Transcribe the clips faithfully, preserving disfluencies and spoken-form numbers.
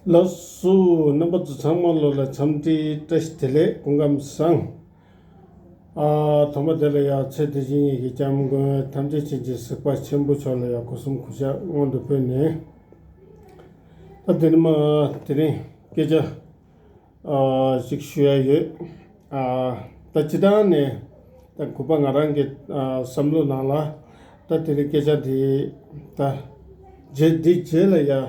ལགས་སོ། རྣམ་པ་ཚོ་ཚང་མ་ལོ་ལ་འཚམས་འདྲི་བཀྲ་ཤིས་བདེ་ལེགས། སྐུ་ཁམས་བཟང་། ཨ། ཐོག་མ་དེ་ལ་ཡང་ཚེ་འདི་ཕྱི་གཉིས་ཀྱི་སྐྱབས་མགོན་ཐམས་ཅད་མཁྱེན་ཅིང་གཟིགས་པ་ཆེན་པོ་མཆོག་ལ་ཡང་སྒོ་གསུམ་གུས་ཕྱག་སྔོན་དུ་ཕུལ་ནས། ད་དེ་ནི་མ་དེ་རིང་སྐད་ཆ་ཨ་ཅིག་ཞུ་ཡ་ཡོད། ཨ། ད་སྤྱིར་བཏང་ནས་ད་གུས་པ་ང་རང་གི་ཨ་བསམ་བློ་ནང་ལ་ད་དེ་རིང་སྐད་ཆ་འདི་ད་རྗེས་འདི་རྗེས་ལ་ཡ་ཨ་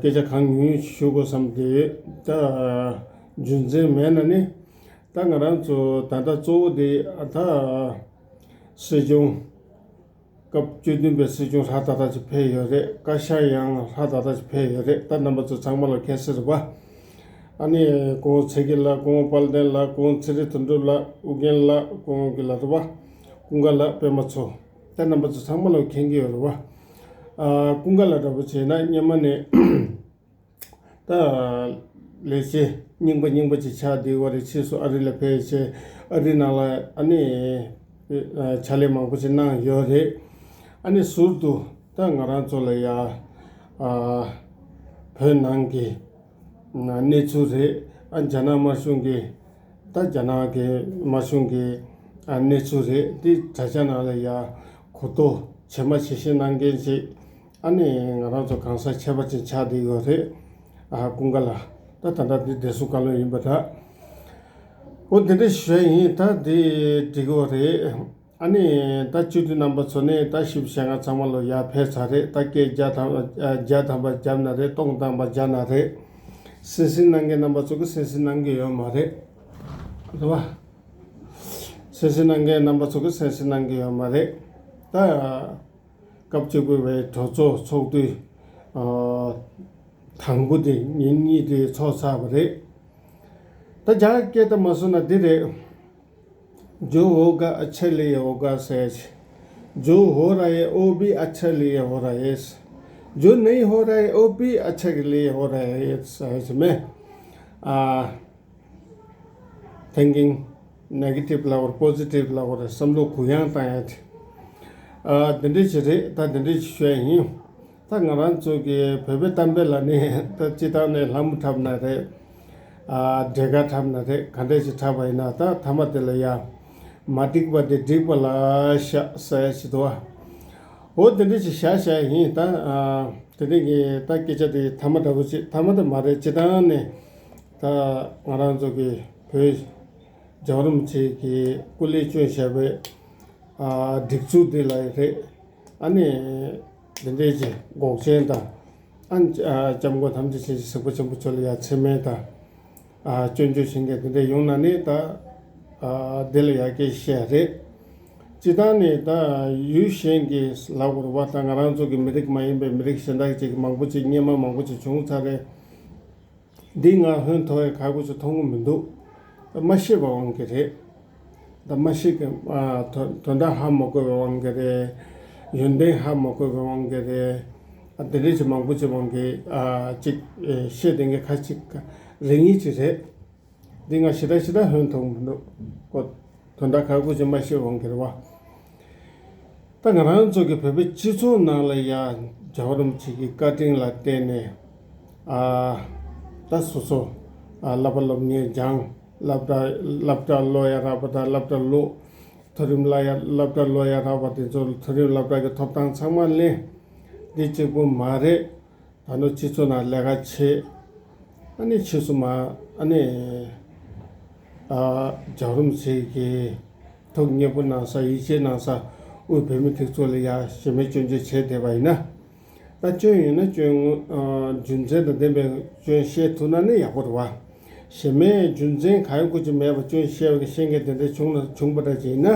སྐད་ཆ་གང་ཉུང་ཉུང་ཞུ་དགོས་བསམ་སྟེ། ད་རྒྱུ་མཚན་མེད་ན་ནི་ད་ང་རང་ཚོ་ད་ལྟ་གཙོ་བོ་དེ་ད་སྲིད་སྐྱོང་སྐབས་བཅུ་བདུན་པའི་སྲིད་སྐྱོང་ཧྲ་ཏག་ཏག་ཅིག་ཕེབས་ཡོད་རེད། བཀའ་ཤག་ཡང་ཧྲ་ཏག་ཏག་ཅིག་ཕེབས་ཡོད་རེད། ད་རྣམ་པ་ཚོ་ཚང་མ་ལ་མཁྱེན་གསལ་རེད་པ། ཨ་ནི་སྐུ་ངོ་ཚེ་རྒྱལ་ལགས། སྐུ་ངོ་དཔལ་ལྡན་ལགས། སྐུ་ངོ་ཚེ་རིང་དོན་གྲུབ་ལགས། ཨུ་རྒྱན་ལགས། སྐུ་ངོ་གི་ལགས་རེད་པ། ཀུན་དགའ་ལགས། པད་མ་མཚོ། ད་རྣམ་པ་ཚོ་ཚང་མ་ལ་མཁྱེན་གྱི་ཡོད་རེད་པ། ཨ། ཀུན་དགའ་ལགས་འདྲ་པོ་བྱས་ན་སྔོན་མ་ནས་ད་ལས་བྱེད་རྙིང་པ་རྙིང་པ་ཅིག་ཆགས་བསྡད་ཡོད་རེད། ཕྱིས་སུ་ཨ་རི་ལ་ཕེབས་བྱས་ཨ་རི་ནང་ལ་ཨ་ནི་ཕྱག་ལས་མང་པོ་ཅིག་གནང་ཡོད་རེད། ཨ་ནི་ཟུར་དུ་ད་ང་རང་ཚོ་ལ་ཡ་ཨ་བོད་ནང་གི་གནས་ཚུལ་རེད། ཨ་རྒྱ་ནག་དམར་གཞུང་གི་ད་རྒྱ་ནག་གི་དམར་གཞུང་གི་ཨ་གནས་ཚུལ་རེད། འདི་དྲ་རྒྱ་ནང་ལ་ཡ་གོ་རྟོགས་ཇི་མ་ཇི་བཞིན་གནང་མཁན་ཅིག་ཨ་ནི་ང་རང་ཚོ་གང་ཟག་ཁྱད་པར་ཅན་ཆགས་བསྡད་ཡོད་རེད། ཨ། ཀུན་དགའ་ལགས། ད་ད་ལྟ་འདི་བདེ་སྲུང་བཀའ་བློན་ཡིན་པ་འདྲ། འོ་དེ་འདྲ་ཞུ་ཡ་ཡིན། ད་འདི་འགྲིག་གི་རེད། ཨ་ནི་ད་སྤྱི་འཐུས་རྣམ་པ་ཚོ་ནི་ད་ཞིབ་བཤད་ང་ཚང་མ་ལོ་ཡར་ཕེབས་ཚར་རེད། ད་སྐད་བརྒྱ་ཐམ་པ་བརྒྱ་ཐམ་པ་བརྒྱབ་ན་རེད། སྟོང་ཐམ་པ་བརྒྱབ་ན་རེད། སེམས་སེམས་གནང་མཁན་རྣམ་པ་ཚོ་གི་སེམས་སེམས་གནང་གི་ཡོད་མ་རེད། རེད་བ། སེམས་སེམས་གནང་མཁན་རྣམ་པ་ཚོ་གི་སེམས་སེམས་གནང་གི་ཡོད་མ་རེད། ད་སྐབས་གཅིག་པུ་བའི་གྲོས་ཚོགས་ཚོགས་དུས་ཨ་དང་པོ་དེ་ཉིན་གཉིས་དེ་ཚོགས་ཚར་བ་རེད། ད་རྒྱ་སྐད་དུ་མ་སོང་ན་འདི་རེད། जो होगा अच्छे लिए होगा ཟེར། जो हो रहा है वो भी अच्छे लिए हो रहा है। जो नहीं हो रहा है वो भी अच्छे के लिए हो रहा है ཟེར་མེད། ཨ། thinking negative ལབ་དགོས་རེད། positive ལབ་དགོས་རེད། བསམ་བློ་གུ་ཡངས་བཏང་ཡ་དེ། ཨ། དེ་འདྲ་ཅིག་རེད། ད་དེ་འདྲ་ཅིག་ཞུ་ཡ་ཡིན། ད་ང་རང་ཚོ་གི་བོད་པའི་གཏམ་དཔེ་ལ་ནི་ད་སྤྱིར་བཏང་ནས་ལྷ་མོ་འཁྲབ་ན་རེད། ཨ། འདྲེ་དཀར་འཁྲབ་ན་རེད། ག་འདྲ་ཅིག་འཁྲབ་པ་ཡིན་ན་ད་མཐའ་མ་དེ་ལ་ཡ་མ་འགྲིག་པ་དེ་འགྲིག་པ་ལ་བཞག་ཟེར་ཡ་ཅིག་འདུག་བ། འོ་དེ་འདྲ་ཅིག་བཞག་བཞག་ཡིན། ད་ཨ་དེ་འདྲ་གི་ད་སྐད་ཆ་དེ་མཐའ་མ་འདྲ་པོ་ཅིག་མཐའ་མ་དེ་མ་རེད། སྤྱིར་བཏང་ནས་ད་ང་རང་ཚོ་གི་བོད་རྒྱལ་བ་རིན་པོ་ཆེ་གི་སྐུ་ལས་བསྐྱོན་བཞག་པའི་ཨ་སྒྲིག་འཛུགས་འདི་ལ་རེད། ཨ་ནི་འདི་འདྲའི་ཅིག་འགོག་རྐྱེན་དང་། ཨ་ནི་ཨ་སྐྱབས་མགོན་ཐམས་ཅད་མཁྱེན་ཅིང་གཟིགས་པ་ཆེན་པོ་མཆོག་ལ་ཡ་མཚན་སྨད་དང་། ཨ་སྐྱོན་བརྗོད་བྱེད་མཁན་དེ་འདྲ་ཡོང་ན་ནི་ད་ཨ་འདི་ལ་ཡ་སྐད་ཆ་བཤད་རེད། སྤྱིར་བཏང་ནས་ད་ཡུལ་གཞན་གྱི་ལབ་དགོས་རེད་བ། ད་ང་རང་ཚོ་གི་མི་རིགས་མ་ཡིན་པའི་མི་རིགས་གཞན་དག་ཅིག་མང་པོ་ཅིག་སྔོན་མ་མང་པོ་ཅིག་བྱུང་ཚར་རེད། འདི་ང་ཧོན་ཐོར་བའི་ཁག་པོ་ཅིག་མཐོང་གི་མི་འདུག་མ་ཤེས་པའི་དབང་གིས་རེད། ད་མ་ཤེས་ཀྱི་ཨ་དོན་དོན་དག་ཧ་མ་གོ་བའི་དབང་གིས་རེད། ཡོན་ཏན་ཧ་མ་གོ་བའི་དབང་གིས་རེད། ཨ་དེ་འདྲས་ཅིག་མང་པོ་ཅིག་དབང་གིས་ཨ་ཅིག་ཨེ་བཤད་བསྡད་མཁན་ཁ་ཅིག་རེ་ངེས་ཅིག་རེད། འདི་ང་ཞེ་དྲག་ཞེ་དྲག་ཧོན་ཐོར་མི་འདུག་གོ། དོན་དག་ཁག་པོ་ཅིག་མ་ཤེས་དབང་གིས་རེད་བ། ད་ང་རང་ཚོ་གི་བོད་པའི་སྤྱི་ཚོགས་ནང་ལ་ཡ་རྒྱལ་བ་རིན་པོ་ཆེ་གི་བཀའ་དྲིན་ལ་བརྟེན་ནས་ཨ་ད་སོ་སོ་ཨ་བསླབ་པ་སློབ་གཉེར་སྦྱངས། སློབ་གྲྭ་སློབ་གྲྭ་ལོག་ཡ་རག་པ་དང་། སློབ་གྲྭ་ལོག་མཐོ་རིམ་ལ་ཡ་སློབ་གྲྭ་ལོག་ཡ་རག་པ་དེ་ཚོ་མཐོ་རིམ་སློབ་གྲྭ་གི་ཐོབ་ཐང་ཚང་མ་ལེན། འདི་གཅིག་པུ་མ་རེད། ད་ནི་སྤྱི་ཚོགས་ནང་ལས་ཀ་བྱེད། ཨ་ནི་ཕྱིས་སུ་མ་ཨ་ནི་ཨ་རྒྱལ་བ་རིན་པོ་ཆེ་གི་ཐུགས་མཉེས་པོ་གནང་ས། ཡིད་ཆེས་གནང་ས་དབུས་བོད་མི་སྒྲིག་འཛུགས་ལ་ཡ་གཞན་མའི་སྐྱོན་བརྗོད་བྱས་བསྡད་པ་ཡིན་ན། ད་སྐྱོན་ཡོད་ན་སྐྱོན་ཨ་རྒྱུ་མཚན་དང་ལྡན་པའི་སྐྱོན་བཤད་ཐུབ་ན་ནི་ཡག་པོ་རེད་བ། གཞན་མའི་རྒྱུ་མཚན་གང་ཡང་ཁུར་གྱི་མེད་པར་སྐྱོན་བཤད་པའི་བཤད་མཁན་དེ་འདྲ་བྱུང་ན་བྱུང་པ་འདྲ་ཅིག་ཡིན་ན།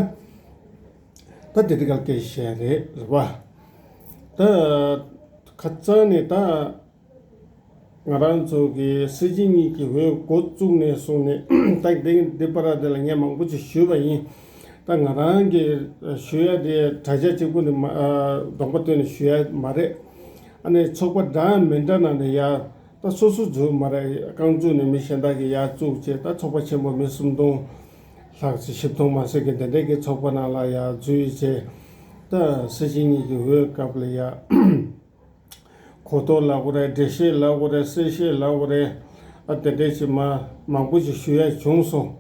ད་དེ་འདྲ་ག་སྐད་བཤད་རེད་རེད་བ། ད་ཁ་སང་ནས་ད། ང་རང་ཚོ་གི་སྲིད་སྤྱི་གཉིས་ཀྱི་འོས་འགོ་བཙུགས་ནས་བཟུང་ནས་ད་འདི་འདི་པར་དེ་ལ་ངས་མང་པོ་ཅིག་ཞུས་པ་ཡིན། ད་ང་རང་གི་ཞུ་ཡ་དེ་དྲ་རྒྱ་གཅིག་པུ་ནས་མ་གདོང་པ་སྟོན་ནས་ཞུ་ཡ་མ་རེད། ཨ་ནི་ཚོགས་པ་འདྲ་མི་འདྲ་ནང་ནས་ཡ་ད་སོ་སོ་འཛུལ་མ་རེད། རྐང་བཙུགས་ནས་མི་གཞན་དག་གིས་ཡ་བཙུགས་བྱས། ད་ཚོགས་པ་ཆེན་པོ་མི་སུམ་སྟོང་ལྷག་ཙམ་བཞི་སྟོང་མ་ཟིན་གྱི་དེ་འདྲའི་གི་ཚོགས་པ་ནང་ལ་ཡ་འཛུལ་བྱས། ད་སྲིད་སྤྱི་གཉིས་ཀྱི་འོས་སྐབས་ལ་ཡ། གོ་རྟོགས་ལབ་དགོས་རེད། འགྲེལ་བཤད་ལབ་དགོས་རེད། གསལ་བཤད་ལབ་དགོས་རེད། ཨ་དེ་འདྲས་ཅིག་མ་མང་པོ་ཅིག་ཞུ་ཡ་བྱུང་སོང་།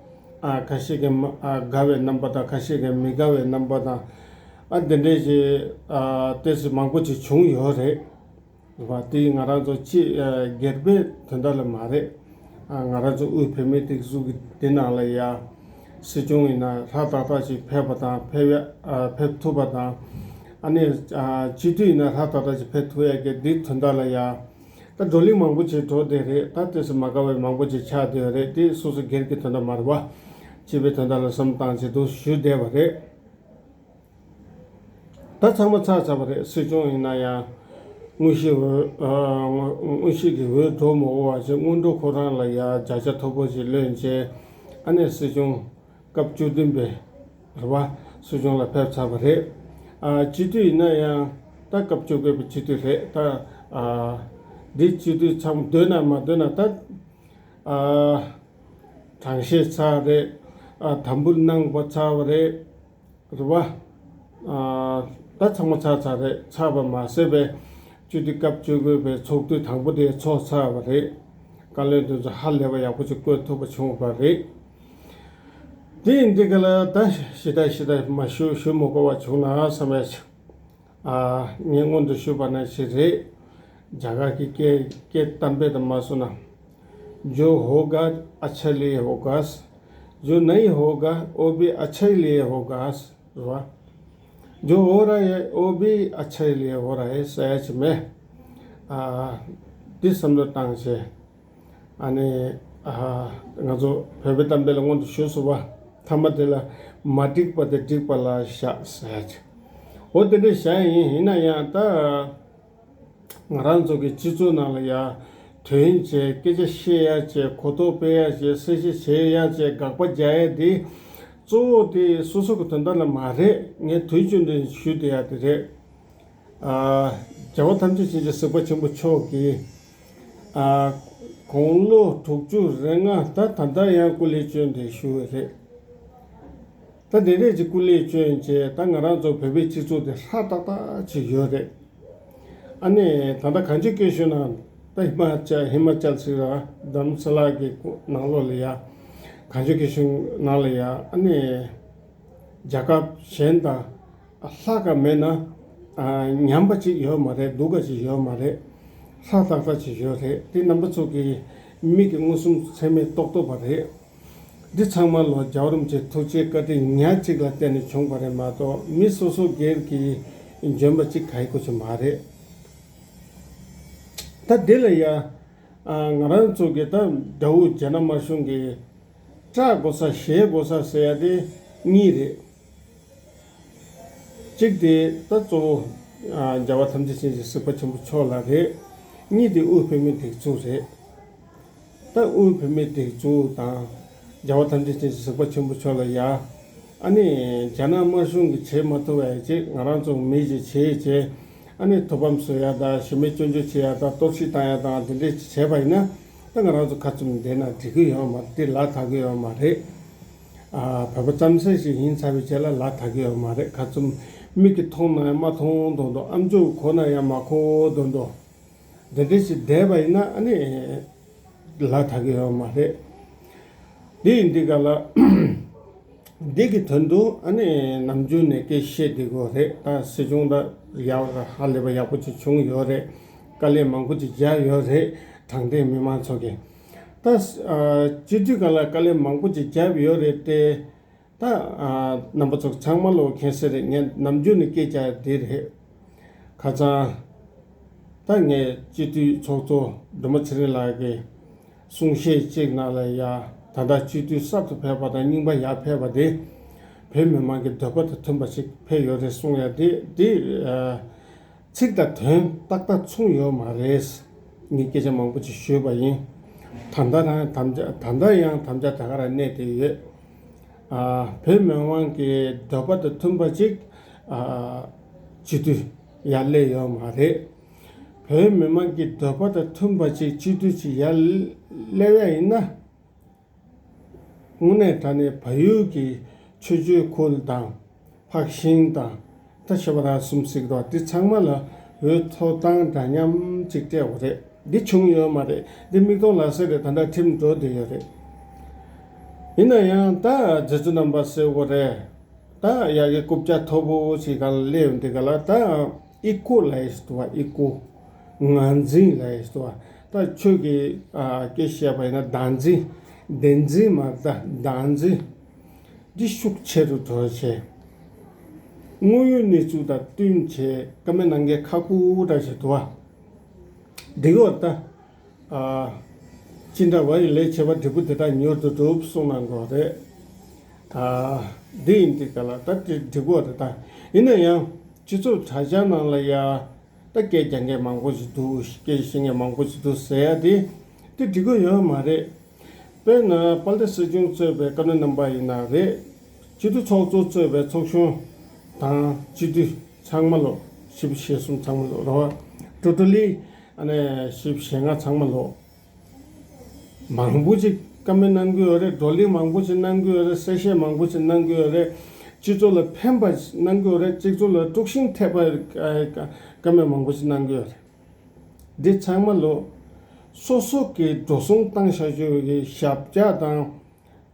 ཨ་ཁ་ཤས་ཀྱིས་མ་ཨ་དགའ་བའི་རྣམ་པ་དང་། ཁ་ཤས་ཀྱིས་མི་དགའ་བའི་རྣམ་པ་དང་། ཨ་དེ་འདྲས་ཅིག་ཨ་ཏོག་ཙམ་མང་པོ་ཅིག་བྱུང་ཡོད་རེད། བ་དེ་ང་རང་ཚོ་ཅི་ཨ་སྒེར་པའི་དོན་དག་ལ་མ་རེད། ཨ་ང་རང་ཚོ་དབུས་བོད་མིའི་སྒྲིག་འཛུགས་ཀྱི་འདི་ནང་ལ་ཡ་སྲིད་སྐྱོང་ཡིན་ན་ཧྲག་ཏག་ཏག་ཅིག་ཕེབས་པ་དང་། ཕེབས་ཡ་ཨ་ཕེབས་ཐུབ་པ་དང་། ཨ་ནི་ཨ་སྤྱི་འཐུས་ཡིན་ན་ཧྲག་ཏག་ཏག་ཅིག་ཕེབས་ཐུབ་ཡ་གི་འདི་དོན་དག་ལ་ཡ་ད་བགྲོ་གླེང་མང་པོ་ཅིག་འགྲོ་བསྡད་རེད། ད་ཏོག་ཙམ་མ་དགའ་བའི་མང་པོ་ཅིག་ཆགས་བསྡད་ཡོད་རེད། དེ་སོ་སོ་སྒེར་གྱི་དོན་དག་མ་རེད་བ། སྤྱི་པའི་དོན་དག་ལ་བསམ་བཏང་བྱེད་དུ་ཞུ་བསྡད་པ་རེད། ད་ཚང་མ་ཚར་ཚར་བ་རེད། སྲིད་སྐྱོང་ཡིན་ན་ཡང་དངོས་གཞི་འོས་ཨ་དངོས་གཞི་གི་འོས་འགྲོ་མ་འོས་པ་ཞིག་སྔོན་འགྲོ་ཁོ་རང་ལ་ཡང་བརྒྱ་ཆ་མཐོ་པོ་ཞིག་ལོན་བྱས། ཨ་ནེ་སྲིད་སྐྱོང་སྐབས་བཅུ་བདུན་པའི་རེད་བ། སྲིད་སྐྱོང་ལ་ཕེབས་ཚར་བ་རེད། ཨ་སྤྱི་འཐུས་ཡིན་ན་ཡང་ད་སྐབས་བཅོ་བརྒྱད་པའི་སྤྱི་འཐུས་རེད། ད་ཨ་འདི་སྤྱི་འཐུས་ཚང་མ་འདོད་ན་མ་འདོད་ན་ད་ཨ་གྲངས་བཤེར་ཚར་རེད། ཨ་དམ་འབུལ་གནང་བ་ཚར་བ་རེད། རེད་བ། ཨ་ད་ཚང་མ་ཚར་ཚར་རེད། ཚར་བ་མ་ཟད་པའི་སྤྱི་འཐུས་སྐབས་བཅུ་དགུ་པའི་ཚོགས་དུས་དང་པོ་དེ་ཚོགས་ཚར་བ་རེད། བཀའ་བློན་དེ་ཚོ་ཧ་ལས་པ་ཡག་པོ་ཅིག་བསྐོས་ཐུབ་པ་བྱུང་བ་རེད། དེ་ཡིན་དུས་ག་ལ་ད་ཞེ་དྲག་ཞེ་དྲག་མ་ཞུ་ཞུ་མ་དགོས་པ་བྱུང་ན་བསམ་ཡ་ཞིག་ཨ་ངས་སྔོན་དུ་ཞུས་པ་ནང་བཞིན་རེད། རྒྱ་གར་གྱི་སྐད་སྐད་གཏམ་དཔེ་དང་མ་སོང་ན། जो होगा अच्छे लिए होगा, जो नहीं होगा वो भी अच्छे लिए होगा, རེད་བ། जो हो रहा है वो भी अच्छे लिए हो रहा है ཟེར་ཡ་ཅིག་མེད། ཨ་འདི་བསམ་བློ་བཏང་བྱས། ཨ་ནི་ཨ་ང་ཚོ་བོད་པའི་གཏམ་དཔེ་ལ་སྔོན་དུ་ཞུས་སོང་བ། ཐ་མ་དེ་ལ་མ་འགྲིག་པ་དེ་འགྲིག་པ་ལ་བཞག་ཟེར་ཡ་ཅིག་འོ་དེ་འདྲ་བཞག་ཡིན། ཡིན་ན་ཡང་ད་ང་རང་ཚོ་གི་སྤྱི་ཚོགས་ནང་ལ་ཡ་དོན་བྱས། སྐད་ཆ་བཤད་ཡ་བྱས། གོ་རྟོགས་སྤེལ་ཡ་བྱས། གསལ་བཤད་བྱེད་ཡ་བྱས། དགག་པ་རྒྱག་ཡ་དེ་གཙོ་བོ་དེ་སོ་སོ་གི་དོན་དག་ལ་མ་རེད། ངས་དུས་རྒྱུན་དུ་ཞུ་བསྡད་ཡ་དེ་རེད། ཨ་རྒྱལ་བ་ཐམས་ཅད་མཁྱེན་ཅིང་གཟིགས་པ་ཆེན་པོ་མཆོག་གིས་ཨ་དགུང་ལོ་དྲུག་ཅུ་རེ་ལྔ་ད་ད་ལྟ་ཡང་སྐུ་ལས་བསྐྱོན་ཏེ་བཞུགས་ཡོད་རེད། ད་དེ་འདྲས་ཀྱི་སྐུ་ལས་བསྐྱོན་བྱས། ད་ང་རང་ཚོ་བོད་པའི་སྤྱི་ཚོགས་དེ་ཧྲག་ཏག་ཏག་ཅིག་ཡོད་རེད། ཨ་ནི་ད་ལྟ་གངས་ལྗོངས་སྐྱིད་གཤོངས་ནང་ད་ཧི་མ་ཅལ་ཧི་མ་ཅལ་ཟེར་ར་དྷ་རམ་ས་ལ་གི་ནང་ལོགས་ལ་ཡ། གངས་ལྗོངས་སྐྱིད་གཤོངས་ནང་ལ་ཡ། ཨ་ནི་རྒྱལ་ཁབ་གཞན་དང་ལྷག་ག་མེད་ན་ཨ་ཉམས་པ་ཅིག་ཡོད་མ་རེད། སྡུག་ག་ཅིག་ཡོད་མ་རེད། ཧྲག་ཏག་ཏག་ཅིག་ཡོད་རེད། དེ་རྣམ་པ་ཚོ་གི་མིག་གི་མངོན་སུམ་ཚད་མས་རྟོགས་ཐུབ་པ་རེད། འདི་ཚང་མ་ལོ་རྒྱལ་བ་རིན་པོ་ཆེའི་ཐུགས་རྗེ་བཀའ་དྲིན་ཉག་གཅིག་ལ་བརྟེན་ནས་བྱུང་བ་རེད་མ་གཏོགས། མི་སོ་སོ་སྒེར་གྱི་འཇོན་པ་གཅིག་ག་ཡི་སྐོར་ཅིག་མ་རེད། ད་འདི་ལ་ཡ་ཨ་ང་རང་ཚོ་གི་ད་དགྲ་བོ་རྒྱ་ནག་དམར་གཞུང་གི་སྐྲག་དགོས་ས་ཞེད་དགོས་ས་ཟེར་ཡ་དེ་གཉིས་རེད། གཅིག་དེ་ད་གཙོ་བོ་ཨ་རྒྱལ་བ་ཐམས་ཅད་མཁྱེན་ཅིང་གཟིགས་པ་ཆེན་པོ་མཆོག་ལ་རེད། གཉིས་དེ་དབུས་བོད་མིའི་སྒྲིག་འཛུགས་རེད། ད་དབུས་བོད་མིའི་སྒྲིག་འཛུགས་དང་རྒྱལ་བ་ཐམས་ཅད་མཁྱེན་ཅིང་གཟིགས་པ་ཆེན་པོ་མཆོག་ལ་ཡ། ཨ་ནི་རྒྱ་ནག་དམར་གཞུང་གིས་བྱེད་མ་ཐུབ་པ་ཡ་ཅིག་ང་རང་ཚོ་མི་ཅིག་བྱེད་བྱེད། ཨ་ནི་ཐུགས་ཕམ་བཟོ་ཡ་དང་། གཞི་མེད་སྐྱོན་བརྗོད་བྱེད་ཡ་དང་། གཏོར་བཤིག་བཏང་ཡ་དང་། དེ་འདྲས་ཅིག་བྱས་པ་ཡིན་ན་ད་ང་རང་ཚོ་ཁ་བཙུམ་བསྡད་ན་འགྲིག་གི་ཡོད་མ་རེད། དེ་ལ་དག་གི་ཡོད་མ་རེད། ཨ་བོད་པ་རྩམ་ཟན་ཞིག་ཡིན་ཚར་བའི་རྗེས་ལ་ལ་དག་གི་ཡོད་མ་རེད། ཁ་བཙུམ་མིག་གིས་མཐོང་ན་ཡང་མ་མཐོང་མདོག་མདོག་ཨམ་ཅོག་གོ་ན་ཡང་མ་གོ་མདོག་མདོག་འདི་འདྲ་ཞིག་བསྡད་པ་ཡིན་ན་ཨ་ནི་ལ་དག་གི་ཡོད་མ་རེད། འདི་ཡིན་དུས་ག་ལ་འདི་གི་དོན་དུ་ཨ་ནི་ནམ་རྒྱུན་ནས་སྐད་བཤད་བསྡད་དགོས་རེད། ད་སྲིད་སྐྱོང་ད་ཡག་ཧ་ལས་པ་ཡག་པོ་ཅིག་བྱུང་ཡོད་རེད། དཀའ་ལས་མང་པོ་ཅིག་བརྒྱབ་ཡོད་རེད། དྲང་བདེན་མི་མང་ཚོ་གིས། ད་ཨ་སྤྱི་འཐུས་སྒང་ལ་དཀའ་ལས་མང་པོ་ཅིག་བརྒྱབ་ཡོད་རེད་དེ། ད་ཨ་རྣམ་པ་ཚོ་ཚང་མ་ལོ་མཁྱེན་གསལ་རེད། ངས་ནམ་རྒྱུན་ནས་སྐད་རྒྱག་ཡ་འདི་རེད། ཁ་སང་ད་ངས་སྤྱི་འཐུས་ཚོགས་གཙོ་སྒྲོལ་མ་ཚེ་རིང་ལགས་ཀྱི་གསུང་བཤད་ཅིག་ནང་ལ་ཡ། ད་ལྟ་སྤྱི་འཐུས་གསར་དུ་ཕེབས་པ་དང་རྙིང་པ་ཡར་ཕེབས་པ་དེ་བོད་མི་མང་གི་འདོད་པ་དང་མཐུན་པ་ཞིག་ཕེབས་ཡོད་རེད་གསུང་ཡ་དེ་དེ་ཨ། ཚིག་དང་དོན་ཏག་ཏག་མཚུངས་ཡོད་མ་རེད། ངས་སྐད་ཆ་མང་པོ་ཅིག་ཞུས་པ་ཡིན། ད་ལྟ་རང་དམ་བཅའ་ད་ལྟ་ཡང་དམ་བཅའ་ད་ག་རང་གནས་བསྡད་ཡོད། ཨ་བོད་མི་མང་གི་འདོད་པ་དང་མཐུན་པ་ཅིག་ཨ་སྤྱི་འཐུས་ཡར་སླེབས་ཡོད་མ་རེད། བོད་མི་མང་གི་འདོད་པ་དང་མཐུན་པ་ཅིག་སྤྱི་འཐུས་ཅིག་ཡར་སླེབས་ཡ་ཡིན་ན། དངོས་གནས་དྲང་གནས་བལ་ཡུལ་གྱི་ཆོས་བརྒྱུད་ཁུལ་དང་། ཕག་ཤིང་དང་། ད་ཤ་བ་ར་གསུམ་ཟེར་གི་འདུག་དེ་ཚང་མ་ལ་ བོད་ཐོབ་ཐང་འདྲ་མཉམ་ཅིག་སྤྲད་དགོས་རེད། འདི་བྱུང་ཡོད་མ་རེད། འདི་མིག་མཐོང་ལག་ཟིན་རེད། ད་ལྟ་ཁྲིམས་འགྲོ་བསྡད་ཡོད་རེད། ཡིན་ན་ཡང་ད་རྗེ་བཙུན་རྣམ་པ་ཟེར་བ་རེད། ད་ཡ་གི་རྐུབ་བཀྱག་མཐོ་པོ་ཞིག་ག་ལ་སླེབས་ཡོང་དུས་ག་ལ་ད་ཨི་ཀོ་ལབ་ཡས་ཞིག་འདུག་བ། ཨི་ཀོ། ངར་འཛིན་ལབ་ཡས་ཞིག་འདུག་བ། ད་ཁྱོད་ཀྱིས་ཨ་སྐད་བཤད་པ་ཡིན་ན་བདག་འཛིན། བདེན་འཛིན་མ་རེད། ད་བདག་འཛིན། འདི་ཤུགས་ཆེ་རུ་འགྲོ་བྱས། དངོས་ཡོད་གནས་ཚུལ་དང་བསྟུན་བྱས་བཀའ་མོལ་གནང་མཁན་ཁག་པོ་འདྲ་ཞིག་འདུག་བ། འདི་གོ་ད། ཨ། ཅི་འདྲ་བ་ཡི་ལས་བྱེད་པ་འབྲས་བུ་དེ་དག་མྱུར་དུ་འགྲུབ་གསུངས་གནང་དགོས་རེད། ཨ། འདི་ཡིན་དུས་ག་ལ་ད་དེ་འགྲིག་གོ་རེད། ད་ཡིན་ན་ཡང་སྤྱི་ཚོགས་དྲ་རྒྱ་ནང་ལ་ཡ། ད་སྐད་རྒྱག་མཁན་མང་པོ་ཞིག་འདུག་སྐད་བཤད་མཁན་མང་པོ་ཞིག་འདུག་ཟེར་ཡ་དེ། དེ་འགྲིག་གི་ཡོད་མ་རེད། དཔེར་ན་དཔལ་ལྡན་སྲིད་སྐྱོང་གཙོས་པའི་བཀའ་བློན་རྣམ་པ་ཡིན་ན་རེད། སྤྱི་འཐུས་ཚོགས་གཙོ་གཙོས་པའི་ཚོགས་གཞོན་དང་སྤྱི་འཐུས་ཚང་མ་ལོ། བཞི་བཅུ་ཞེ་གསུམ་ཚང་མ་ལོ་རོ། ཊོ་ཊ་ལི་ཨ་ནི་བཞི་བཅུ་ཞེ་ལྔ་ཚང་མ་ལོ། མང་པོ་ཅིག་བཀའ་མོལ་གནང་གི་ཡོད་རེད། བགྲོ་གླེང་མང་པོ་ཅིག་གནང་གི་ཡོད་རེད། གསལ་བཤད་མང་པོ་ཅིག་གནང་གི་ཡོད་རེད། སྤྱི་ཚོགས་ལ་ཕན་པ་གནང་གི་ཡོད་རེད། སྤྱི་ཚོགས་ལ་དཀྲུག་ཤིང་ཐེབས་པ་བཀའ་མོལ་མང་པོ་ཅིག་གནང་གི་ཡོད་རེད། འདི་ཚང་མ་ལོ། སོ་སོ་གི་འགྲོ་སོང་བཏང་བཞག་རྒྱུ་གི་ཞབས་བཅགས་དང་།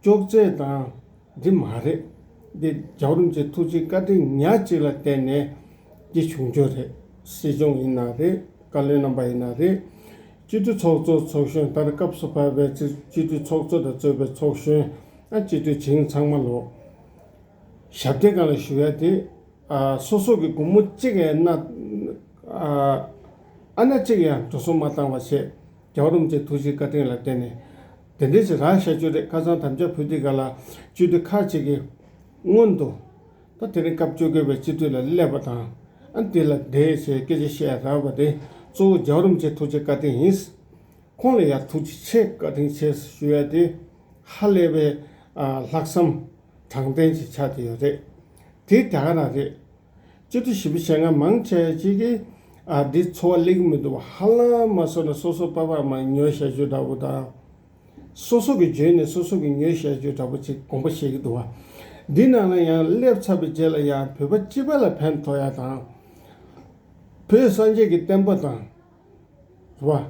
ཅོག་ཙེ་དང་། འདི་མ་རེད། འདི་རྒྱལ་བ་རིན་པོ་ཆེ་ཐུགས་རྗེ་བཀའ་དྲིན་ཉག་གཅིག་ལ་བརྟེན་ནས་འདི་བྱུང་རྒྱུ་རེད། སྲིད་སྐྱོང་ཡིན་ན་རེད། བཀའ་བློན་རྣམ་པ་ཡིན་ན་རེད། སྤྱི་འཐུས་ཚོགས་གཙོ་ཚོགས་གཞོན། ད་ནི་སྐབས་སུ་བབས་པའི་སྤྱི་སྤྱི་འཐུས་ཚོགས་གཙོ་དང་གཙོས་པའི་ཚོགས་གཞོན། ཨ། སྤྱི་འཐུས་བྱིངས་ཚང་མ་ལོ། ཞབས་བརྟན་སྒང་ལ་ཞུ་ཡ་དེ། ཨ། སོ་སོ་གི་སྒོར་མོ་གཅིག་ཡང་སྣ། ཨ། ཨ་སྣ་གཅིག་ཡང་འགྲོ་སོང་མ་བཏང་བ་བྱས། རྒྱལ་བ་རིན་པོ་ཆེའི་ཐུགས་རྗེ་བཀའ་དྲིན་ལ་བརྟེན་ནས། དེ་འདྲའི་ཞིག་རག་བཞག་རྒྱུ་རེད། ཁ་སང་དམ་བཅའ་ཕུལ་དུས་ག་ལ་སྤྱི་འཐུས་ཁག་ཅིག་གིས་སྔོན་དུ། ད་དེ་རིང་སྐབས་བཅོ་བརྒྱད་པའི་སྤྱི་འཐུས་ལ་སླེབས་པ་དང་། ཨ། དེ་ལ་བསྡད་བྱས་སྐད་ཆ་བཤད་ཡ་རག་པ་དེ་གཙོ་བོ་རྒྱལ་བ་རིན་པོ་ཆེའི་ཐུགས་རྗེ་བཀའ་དྲིན་ཡིན། ཁོང་ལ་ཡང་ཐུགས་རྗེ་ཆེ། བཀའ་དྲིན་ཆེ་ཞུ་ཡ་དེ་ཧ་ལས་པའི། ཨ། ལྷག་བསམ་དྲང་བདེན་ཞིག་ཆགས་བསྡད་ཡོད་རེད། དེ་ད་ག་རང་རེད། སྤྱི་འཐུས་བཞི་བཅུ་ཞེ་ལྔ་མང་ཆེ་ཅིག་གིས། ཨ། འདི་ཚོར་བ་སླེབས་ཀྱི་མི་འདུག་བ། ཧ་ལམ་མ་སོང་ན་སོ་སོ་པ་ཕ་མ་ཉོས་བཞག་རྒྱུ་འདྲ་པོ་དང་། སོ་སོ་གི་འཇོན་ནས་སོ་སོ་གི་ཉོས་བཞག་རྒྱུ་འདྲ་པོ་ཅིག་དགོངས་པ་བཞེས་ཀྱི་འདུག་བ། འདི་ནང་ལ་ཡང་སླེབས་ཚར་བའི་རྗེས་ལ་ཡང་བོད་པ་སྤྱི་པ་ལ་ཕན་ཐོགས་ཡ་དང་། བོད་སངས་རྒྱས་ཀྱི་བསྟན་པ་དང་། རེད་བ།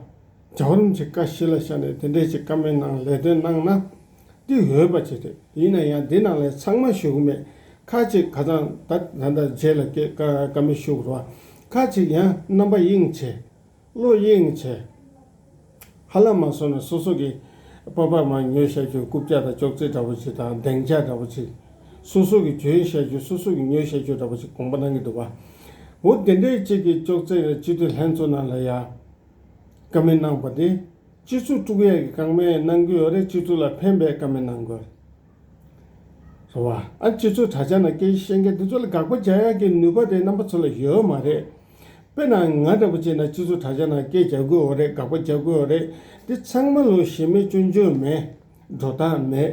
རྒྱལ་བ་རིན་པོ་ཆེ་བཀའ་གཞི་ལ་བཞག་ནས་དེ་འདྲས་ཅིག་བཀའ་མོལ་གནང་ལས་དོན་གནང་ན། འདི་འོས་པ་ཅིག་རེད། ཡིན་ན་ཡང་འདི་ནང་ལ་ཚང་མ་ཞུ་གི་མེད། ཁ་ཅིག་ཁ་སང་ད་ད་ལྟ་རྗེས་ལ་སྐད་བཀའ་བཀའ་མོལ་ཞུ་དགོས་རེད་བ། ཁ་ཅིག་ཡང་རྣམ་པ་གཡེང་བྱས། བློ་གཡེང་བྱས། ཧ་ལམ་མ་སོང་ན་སོ་སོ་གི་པ་ཕ་མ་ཉོས་བཞག་རྒྱུ་རྐུབ་བཀྱག་དང་ཅོག་ཙེ་འདྲ་པོ་ཅིག་དང་སྡིངས་ཆ་འདྲ་པོ་ཅིག་སོ་སོ་གི་འཇོན་བཞག་རྒྱུ་སོ་སོ་གི་ཉོས་བཞག་རྒྱུ་འདྲ་པོ་ཅིག་དགོངས་པ་གནང་གི་འདུག་བ། འོ་དེ་འདྲའི་ཅིག་གི་ཅོག་ཙེ་སྤྱི་འཐུས་ལྷན་ཚོགས་ནང་ལ་ཡ། བཀའ་མོལ་གནང་པ་དེ། སྤྱི་ཚོགས་དཀྲུག་ཡས་ཀྱི་བཀའ་མོལ་གནང་གི་ཡོད་རེད། སྤྱི་ཚོགས་ལ་ཕན་པའི་བཀའ་མོལ་གནང་དགོས་རེད། རེད་བ། ཨ། སྤྱི་ཚོགས་དྲ་རྒྱ་ནང་སྐད་ཆ་བཤད་མཁན་དེ་ཚོ་ལ་དགག་པ་རྒྱག་ཡག་གི་ནུས་པ་དེ་རྣམ་པ་ཚོ་ལ་ཡོད་མ་རེད། དཔེར་ན་ང་འདྲ་པོ་བྱས་ན་སྤྱི་ཚོགས་དྲ་རྒྱ་ནང་སྐད་རྒྱག་དགོས་ཡོད་རེད། དགག་པ་རྒྱག་དགོས་ཡོད་རེད། དེ་ཚང་མ་ལོ་ཞེ་མེད་སྐྱོན་བརྗོད་མེད། འགྲོ་སྟངས་མེད།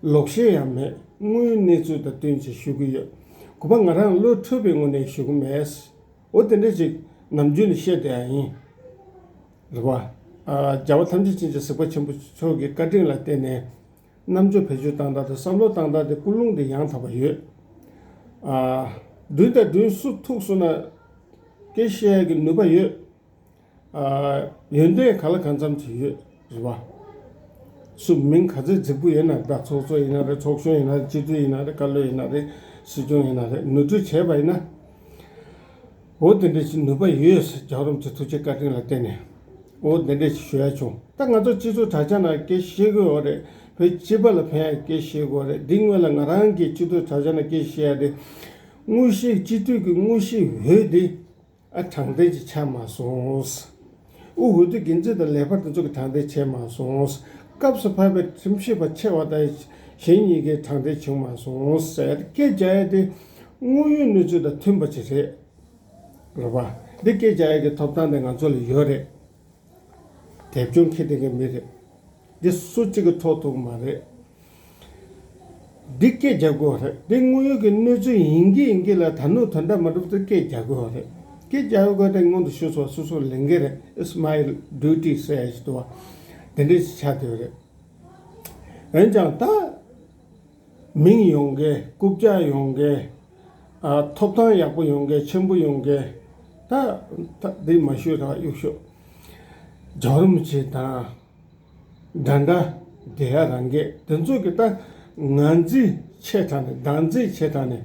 ལོག་བཤད་ཡང་མེད། དངོས་ཡོད་གནས་ཚུལ་དང་བསྟུན་བྱས་ཞུ་གི་ཡོད། གོ་བ་ང་རང་བློ་འཁྲུལ་པའི་ངོས་ནས་ཞུ་གི་མེད། འོ་དེ་འདྲ་ཅིག་ནམ་རྒྱུན་ནས་བཤད་བསྡད་ཡ་ཡིན། རེད་བ། ཨ། རྒྱལ་བ་ཐམས་ཅད་མཁྱེན་ཅིང་གཟིགས་པ་ཆེན་པོ་མཆོག་གི་བཀའ་དྲིན་ལ་བརྟེན་ནས། རྣམ་དཔྱོད་བེད་སྤྱོད་བཏང་སྟངས་དང་བསམ་བློ་བཏང་སྟངས་དེ་ཀུན་སློང་དེ་ཡང་དག་པ་ཡོད། ཨ། མདུན་དང་མདུན་སུ་ཐུག་སོང་ན་སྐད་བཤད་ཡག་གི་ནུས་པ་ཡོད། ཨ། ཡོན་ཏན་ག་ལ་གང་འཚམ་ཅིག་ཡོད། རེད་བ། སུ་མིང་ག་ཚོད་རྫིག་པོ་ཡོད་ན། ད་ཚོགས་གཙོ་ཡིན་ན་རེད། ཚོགས་གཞོན་ཡིན་ན་རེད། སྤྱི་འཐུས་ཡིན་ན་རེད། བཀའ་བློན་ཡིན་ན་རེད། སྲིད་སྐྱོང་ཡིན་ན་རེད། ནོར་འཁྲུལ་བྱས་པ་ཡིན་ན། འོ་དེ་འདྲ་ཞིག་ནུས་པ་ཡོད་ཟེར། རྒྱལ་བ་རིན་པོ་ཆེ་ཐུགས་རྗེ་བཀའ་དྲིན་ལ་བརྟེན་ནས། འོ་དེ་འདྲ་ཞིག་ཞུ་ཡ་བྱུང་། ད་ང་ཚོ་སྤྱི་ཚོགས་དྲ་རྒྱ་ནང་སྐད་བཤད་དགོས་ཡོད་རེད། བོད་སྤྱི་པ་ལ་ཕན་ཡ་སྐད་བཤད་དགོས་རེད། འདི་སྔོན་ལ་ང་རང་གིས་སྤྱི་ཚོགས་དྲ་རྒྱ་ནང་སྐད་བཤད་ཡ་དེ། དངོས་གཞི་སྤྱི་འཐུས་ཀྱི་དངོས་གཞི་འོས་དེ། ཨ། དྲང་བདེན་ཅིག་ཆགས་མ་སོང་། དབུ་འོས་བསྡུ་འགན་འཛིན་དང་ལས་འཕར་དེ་ཚོ་གི་དྲང་བདེན་བྱས་མ་སོང་། སྐབས་སུ་བབས་པའི་ཁྲིམས་ཞིབ་པ་ཆེ་བ་དང་གཞན་གཉིས་ཀའི་དྲང་བདེན་བྱུང་མ་སོང་ཟེར། སྐད་རྒྱག་ཡ་དེ་དངོས་ཡོད་གནས་ཚུལ་དང་མཐུན་པ་ཅིག་རེད། རེད་བ། འདི་སྐད་རྒྱག་ཡ་གི་ཐོབ་ཐང་དེ་ང་ཚོ་ལ་ཡོད་རེད། དེབ་ཆུང་འཁྱེར་བསྡད་མཁན་མི་རེད། འདི་སུ་གཅིག་གིས་འཕྲོག་ཐུབ་ཀྱི་མ་རེད། འདི་སྐད་རྒྱག་དགོས་རེད། འདི་དངོས་ཡོད་ཀྱི་གནས་ཚུལ་ཡིན་གྱི་ཡིན་གྱི་ལ་ད་ནུ་དོན་འདྲ་མ་གྲུབ་ཚེ་སྐད་རྒྱག་དགོས་རེད། སྐད་རྒྱག་དགོས་དེ་སྔོན་དུ་ཞུས་སོང་། སོ་སོའི་ལས་འགན་རེད། It's my duty ཟེར་ཡ་ཞིག་འདུག་བ། དེ་འདྲ་ཞིག་ཆགས་བསྡད་ཡོད་རེད། འོན་ཀྱང་ད། མིང་ཡོང་གི། རྐུབ་བཀྱག་ཡོང་གི། ཨ། ཐོབ་ཐང་ཡག་པོ་ཡོང་གི། ཆེན་པོ་ཡོང་གི། ད་ ད་འདི་མ་ཞུས་ར་གཡུག་ཤོག་རྒྱལ་བ་རིན་པོ་ཆེ་དང་། འདྲ་འདྲ་དེ་ཡ་རང་གི་དེ་ཚོ་གི་ད་ང་ཚོའི་ཆེ་དྲགས་ནས་བདག་འཛིན་ཆེ་དྲགས་ནས་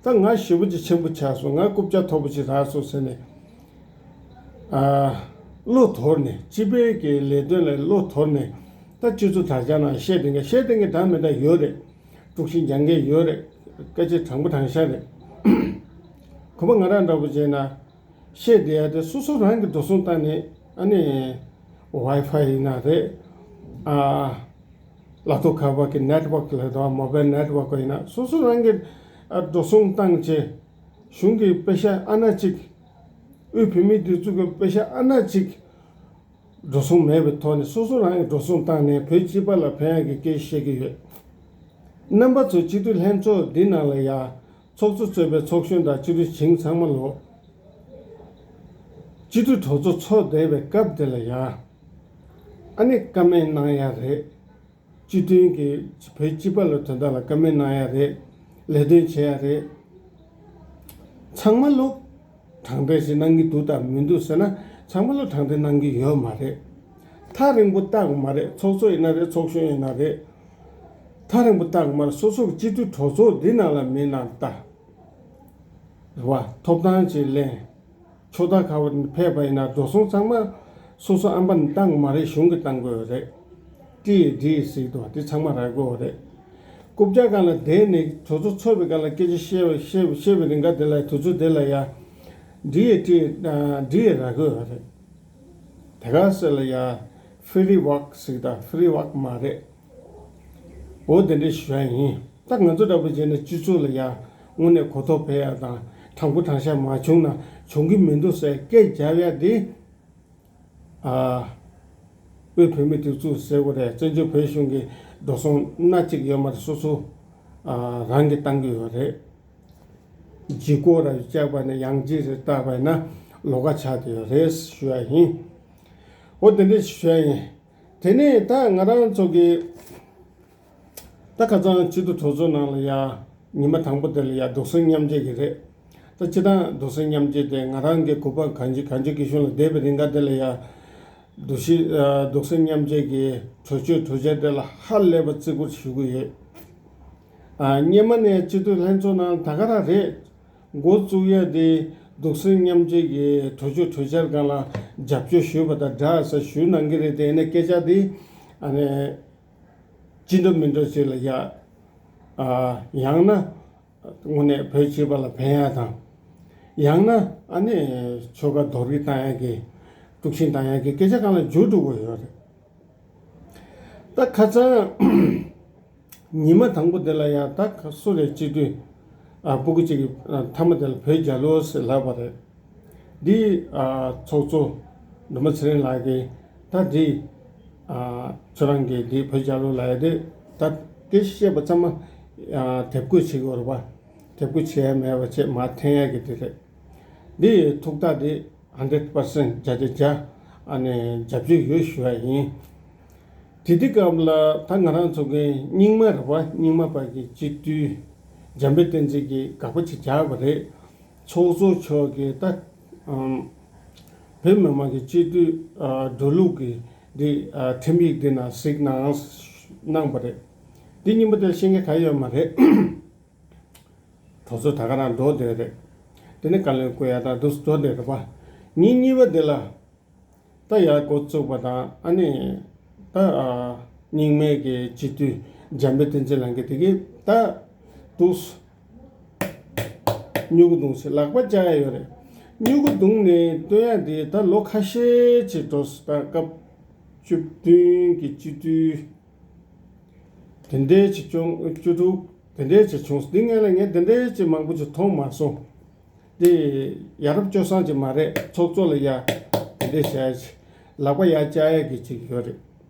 ད་ང་ཞེ་པོ་ཅིག་ཆེན་པོ་ཆགས་སོང་། ང་རྐུབ་བཀྱག་མཐོ་པོ་ཅིག་རག་སོང་ཟེར་ནས་ཨ་བློ་དོར་ནས་སྤྱི་པའི་གི་ལས་དོན་ལ་བློ་དོར་ནས་ད་སྤྱི་ཚོགས་དྲ་རྒྱ་ནང་བཤད་དེ་འགའ་བཤད་དེ་འགའ་དྲང་མི་འདྲ་ཡོད་རེད། དཀྲུག་ཤིང་རྒྱག་མཁན་ཡོད་རེད། སྐད་ཆ་དྲང་པོ་དྲང་བཞག་རེད། ཁོ་པ་ང་རང་འདྲ་པོ་བྱས་ན། བཤད་བསྡད་ཡ་དེ་སོ་སོ་རང་གི་འགྲོ་སོང་བཏང་ནས་ཨ་ནི་ཝའི་ཕའི་ཡིན་ན་རེད། ཨ་ལག་ཐོག་ཁ་པར་གྱི་ནེཊ་ཝརྐ་ལ་དང་མོ་བེལ་ནེཊ་ཝརྐ་ཡིན་ན་སོ་སོ་རང་གི་ཨ་འགྲོ་སོང་བཏང་བྱས་གཞུང་གི་པེ་ཤ་ཨ་ན་གཅིག་དབུས་བོད་མིའི་སྒྲིག་འཛུགས་ཀྱི་པེ་ཤ་ཨ་ན་གཅིག་འགྲོ་སོང་མེད་པའི་ཐོག་ནས་སོ་སོ་རང་གི་འགྲོ་སོང་བཏང་ནས་བོད་སྤྱི་པ་ལ་ཕན་ཡ་གི་སྐད་བཤད་ཀྱི་ཡོད། རྣམ་པ་ཚོ་སྤྱི་འཐུས་ལྷན་ཚོགས་འདི་ནང་ལ་ཡ། ཚོགས་གཙོ་གཙོས་པའི་ཚོགས་གཞོན་དང་སྤྱི་འཐུས་བྱིངས་ཚང་མ་ལོ། སྤྱི་འཐུས་གྲོས་ཚོགས་ཚོགས་བསྡད་པའི་སྐབས་དེ་ལ་ཡ། ཨ་ནི་བཀའ་མོལ་གནང་ཡ་རེད། སྤྱི་མཐུན་གྱི་བོད་སྤྱི་པ་ལ་དོན་དག་ལ་བཀའ་མོལ་གནང་ཡ་རེད། ལས་དོན་བྱེད་ཡ་རེད། ཚང་མ་ལོ། དྲང་བདེན་ཞིག་གནང་གི་འདུག་དང་མི་འདུག་ཟེར་ན་ཚང་མ་ལོ་དྲང་བདེན་གནང་གི་ཡོད་མ་རེད། ཐག་རིང་པོ་བལྟ་དགོས་མ་རེད། ཚོགས་གཙོ་ཡིན་ན་རེད། ཚོགས་གཞོན་ཡིན་ན་རེད། ཐག་རིང་པོ་བལྟ་དགོས་མ་རེད། སོ་སོ་གི་སྤྱི་འཐུས་གྲོས་ཚོགས་འདི་ནང་ལ་མི་ནང་ལྟ། རེད་བ། ཐོབ་ཐང་ཅིག་ལེན། ཕྱོགས་མཐའ་ཁ་བ་ཕེབས་པ་ཡིན་ན་འགྲོ་སོང་ཚང་མ་སོ་སོ་ཨམ་པ་ནས་བཏང་དགོས་མ་རེད། གཞུང་གིས་བཏང་དགོས་རེད། ཏི་ཡེ་ཏི་ཡེ་ཟེར་གྱི་འདུག་དེ་ཚང་མ་རག་གི་ཡོད་རེད། རྐུབ་བཀྱག་སྒང་ལ་བསྡད་ནས་གྲོས་ཚོགས་ཚོགས་པའི་སྒང་ལ་སྐད་ཆ་བཤད་པ་བཤད་པ་བཤད་པའི་རིང་ག་དེ་ལ་དུས་ཚོད་དེ་ལ་ཡ། འདི་ཡེ་ཏི་ཡེ་འདི་ཡེ་རག་གི་ཡོད་རེད། དེ་ག་ཟེར་ལ་ཡ། ཧྥི་རི་ཝག་ཟེར་གྱི་ད་ཧྥི་རི་ཝག་མ་རེད། འོ་དེ་འདྲ་ཞུ་ཡ་ཡིན། ད་ང་ཚོ་འདྲ་པོ་བྱས་ན་སྤྱི་ཚོགས་ལ་ཡ་དངོས་གནས་གོ་རྟོགས་འཕེལ་ཡ་དང་དྲང་པོ་དྲང་བཞག་མ་བྱུང་ན་བྱུང་གི་མི་འདུག་ཟེར་སྐད་རྒྱབ་ཡ་དེ། ཨ། དབུས་བོད་མིའི་སྒྲིག་འཛུགས་ཟེར་དགོས་རེད། བཙན་བྱོལ་བོད་གཞུང་གི་འགྲོ་སོང་སྣ་གཅིག་ཡོད་མ་རེད། སོ་སོ་ཨ་རང་གིས་བཏང་གི་ཡོད་རེད། ལྗིད་ཁོག་ར་བཅག་པ་ནས་ཡང་ལྗིད་རེ་བཏགས་པ་ན་ལོགས་ཀ་ཆགས་བསྡད་ཡོད་རེད་ཞུ་ཡ་ཡིན། འོ་དེ་འདྲ་ཞུ་ཡ་ཡིན། དེ་ནས་ད་ང་རང་ཚོ་གི་ད་ཁ་སང་སྤྱི་འཐུས་གྲོས་ཚོགས་ནང་ལ་ཡ་ཉི་མ་དང་པོ་དེ་ལ་ཡ་སྡུག་སྲན་མཉམ་བརྗེ་གི་རེད། ད་སྤྱི་བཏང་སྡུག་སྲན་མཉམ་བརྗེ་དེ་ང་རང་གི་གུས་པ་གངས་ཅན་གངས་ཅན་སྐྱིད་གཤོངས་ལ་བསྡད་པའི་རིང་ག་དེ་ལ་ཡ་སྡུག་ཤི་ཨ་སྡུག་སྲན་མཉམ་བརྗེ་གི་གྲོས་ཆོད་གྲོས་འཆར་དེ་ལ་ཧ་ལས་པ་བརྩི་བཀུར་ཞུ་གི་ཡོད། ཨ་སྔོན་མ་ནས་སྤྱི་འཐུས་ལྷན་ཚོགས་ནང་ད་ག་རང་རེད། འགོ་བཙུགས་ཡ་དེ་སྡུག་སྲན་མཉམ་བརྗེ་གི་གྲོས་ཆོད་གྲོས་འཆར་སྒང་ལ་རྒྱབ་སྐྱོར་ཞུས་པ་དང་འདྲ་ཟེར་ཞུ་གནང་གི་རེད་དེ། ཡིན་ན་སྐད་ཆ་དེ་ཨ་ནི་ཅི་འདྲ་མི་འདྲ་ཞིག་ལ་ཡ། ཨ་ཡང་ན་དངོས་གནས་བོད་སྤྱི་པ་ལ་ཕན་ཡ་དང་། ཡང་ན་ཨ་ནི་ཆོལ་ཁ་རྡོག་རིལ་བཏང་ཡ་གི་དཀྲུག་ཤིང་བཏང་ཡ་གི་སྐད་ཆ་སྒང་ལ་འགྱུར་འགྲོ་གི་ཡོད་རེད། ད་ཁ་སང་ཉི་མ་དང་པོ་དེ་ལ་ཡ་ད་ཁ་སུ་རེད། སྤྱི་འཐུས་ཨ་སྤུ་གུ་གཅིག་གིས་ཨ་མཐའ་མ་དེ་ལ་བོད་རྒྱལ་ལོ་ཟེར་ལབ་པ་རེད། འདི་ཨ་ཚོགས་གཙོ་སྒྲོལ་མ་ཚེ་རིང་ལགས་ཀྱིས་ད་འདི་ཨ་ཁྱོད་རང་གིས་འདི་བོད་རྒྱལ་ལོ་ལབ་ཡ་དེ་ད་སྐད་ཆ་བཤད་པ་ཚང་མ་ཨ་དེབ་འགོད་བྱེད་དགོས་རེད་པ། དེབ་འགོད་བྱེད་ཡ་མེད་པ་བྱས་མར་འཐེན་ཡ་གི་དེ་རེད། འདི་ཐུགས་ཐག་འདི་ཧན་ཌེཌ་པར་སེན་ཊི་བརྒྱ་ཆ་བརྒྱ་ཨ་ནི་རྒྱབ་སྐྱོར་ཡོད་ཞུ་བ་ཡིན། དེ་དུས་སྐབས་ལ་ད་ང་རང་ཚོ་གི་རྙིང་མ་རེད་པ། རྙིང་མ་པ་གི་སྤྱི་འཐུས་འཇམ་དཔལ་བསྟན་འཛིན་གྱིས་དགག་པ་ཅིག་རྒྱག་པ་རེད། ཚོགས་གཙོ་མཆོག་གིས་ད་ཨམ་བོད་མི་མང་གི་སྤྱི་འཐུས་ཨ་འགྲོ་ལུགས་ཀྱི་འདི་ཨ་ཁྲིམས་ཡིག་འདི་ནང་གཟིགས་གནང་གནང་པ་རེད། འདི་རྙིང་མ་དེ་ཤེས་མཁན་ག་ཡོད་མ་རེད། གྲོས་ཚོགས་ད་ག་རང་འགྲོ་བསྡད་རེད། དེ་ནས་བཀའ་བློན་བསྐོ་ཡ་དང་འདུག་འགྲོ་བསྡད་རེད་པ། ཉིན་གཉིས་པ་དེ་ལ་ད་ཡར་འགོ་བཙུགས་པ་དང་ཨ་ནི་ད་ཨ་རྙིང་མའི་གི་སྤྱི་འཐུས་འཇམ་དཔལ་བསྟན་འཛིན་ལགས་ཀྱིས་དེ་གི་ད་འདུག་སྨྱུ་གུ་བརྡུངས་ཚེ་ལག་པ་བཅག་ཡ་ཡོད་རེད། སྨྱུ་གུ་བརྡུངས་ནས་སྟོན་ཡ་དེ་ད་ལོ་ཁ་ཤས་ཅིག་འགྲོ་སོང་། ད་སྐབས་བཅུ་བདུན་གི་སྤྱི་འཐུས། དེ་འདྲའི་ཅིག་བྱུང་། བཅུ་དྲུག་དེ་འདྲའི་ཅིག་བྱུང་། འདི་སྔོན་ལ་ངས་དེ་འདྲའི་ཅིག་མང་པོ་ཅིག་མཐོང་མ་སོང་། དེ་ཡ་རབས་སྤྱོད་བཟང་ཅིག་མ་རེད། ཚོགས་གཙོ་ལ་ཡ་དེ་འདྲའི་བྱ་ཡ་ཅིག་ལག་པ་ཡ་བཅག་ཡ་གི་ཅིག་ཡོད་རེད།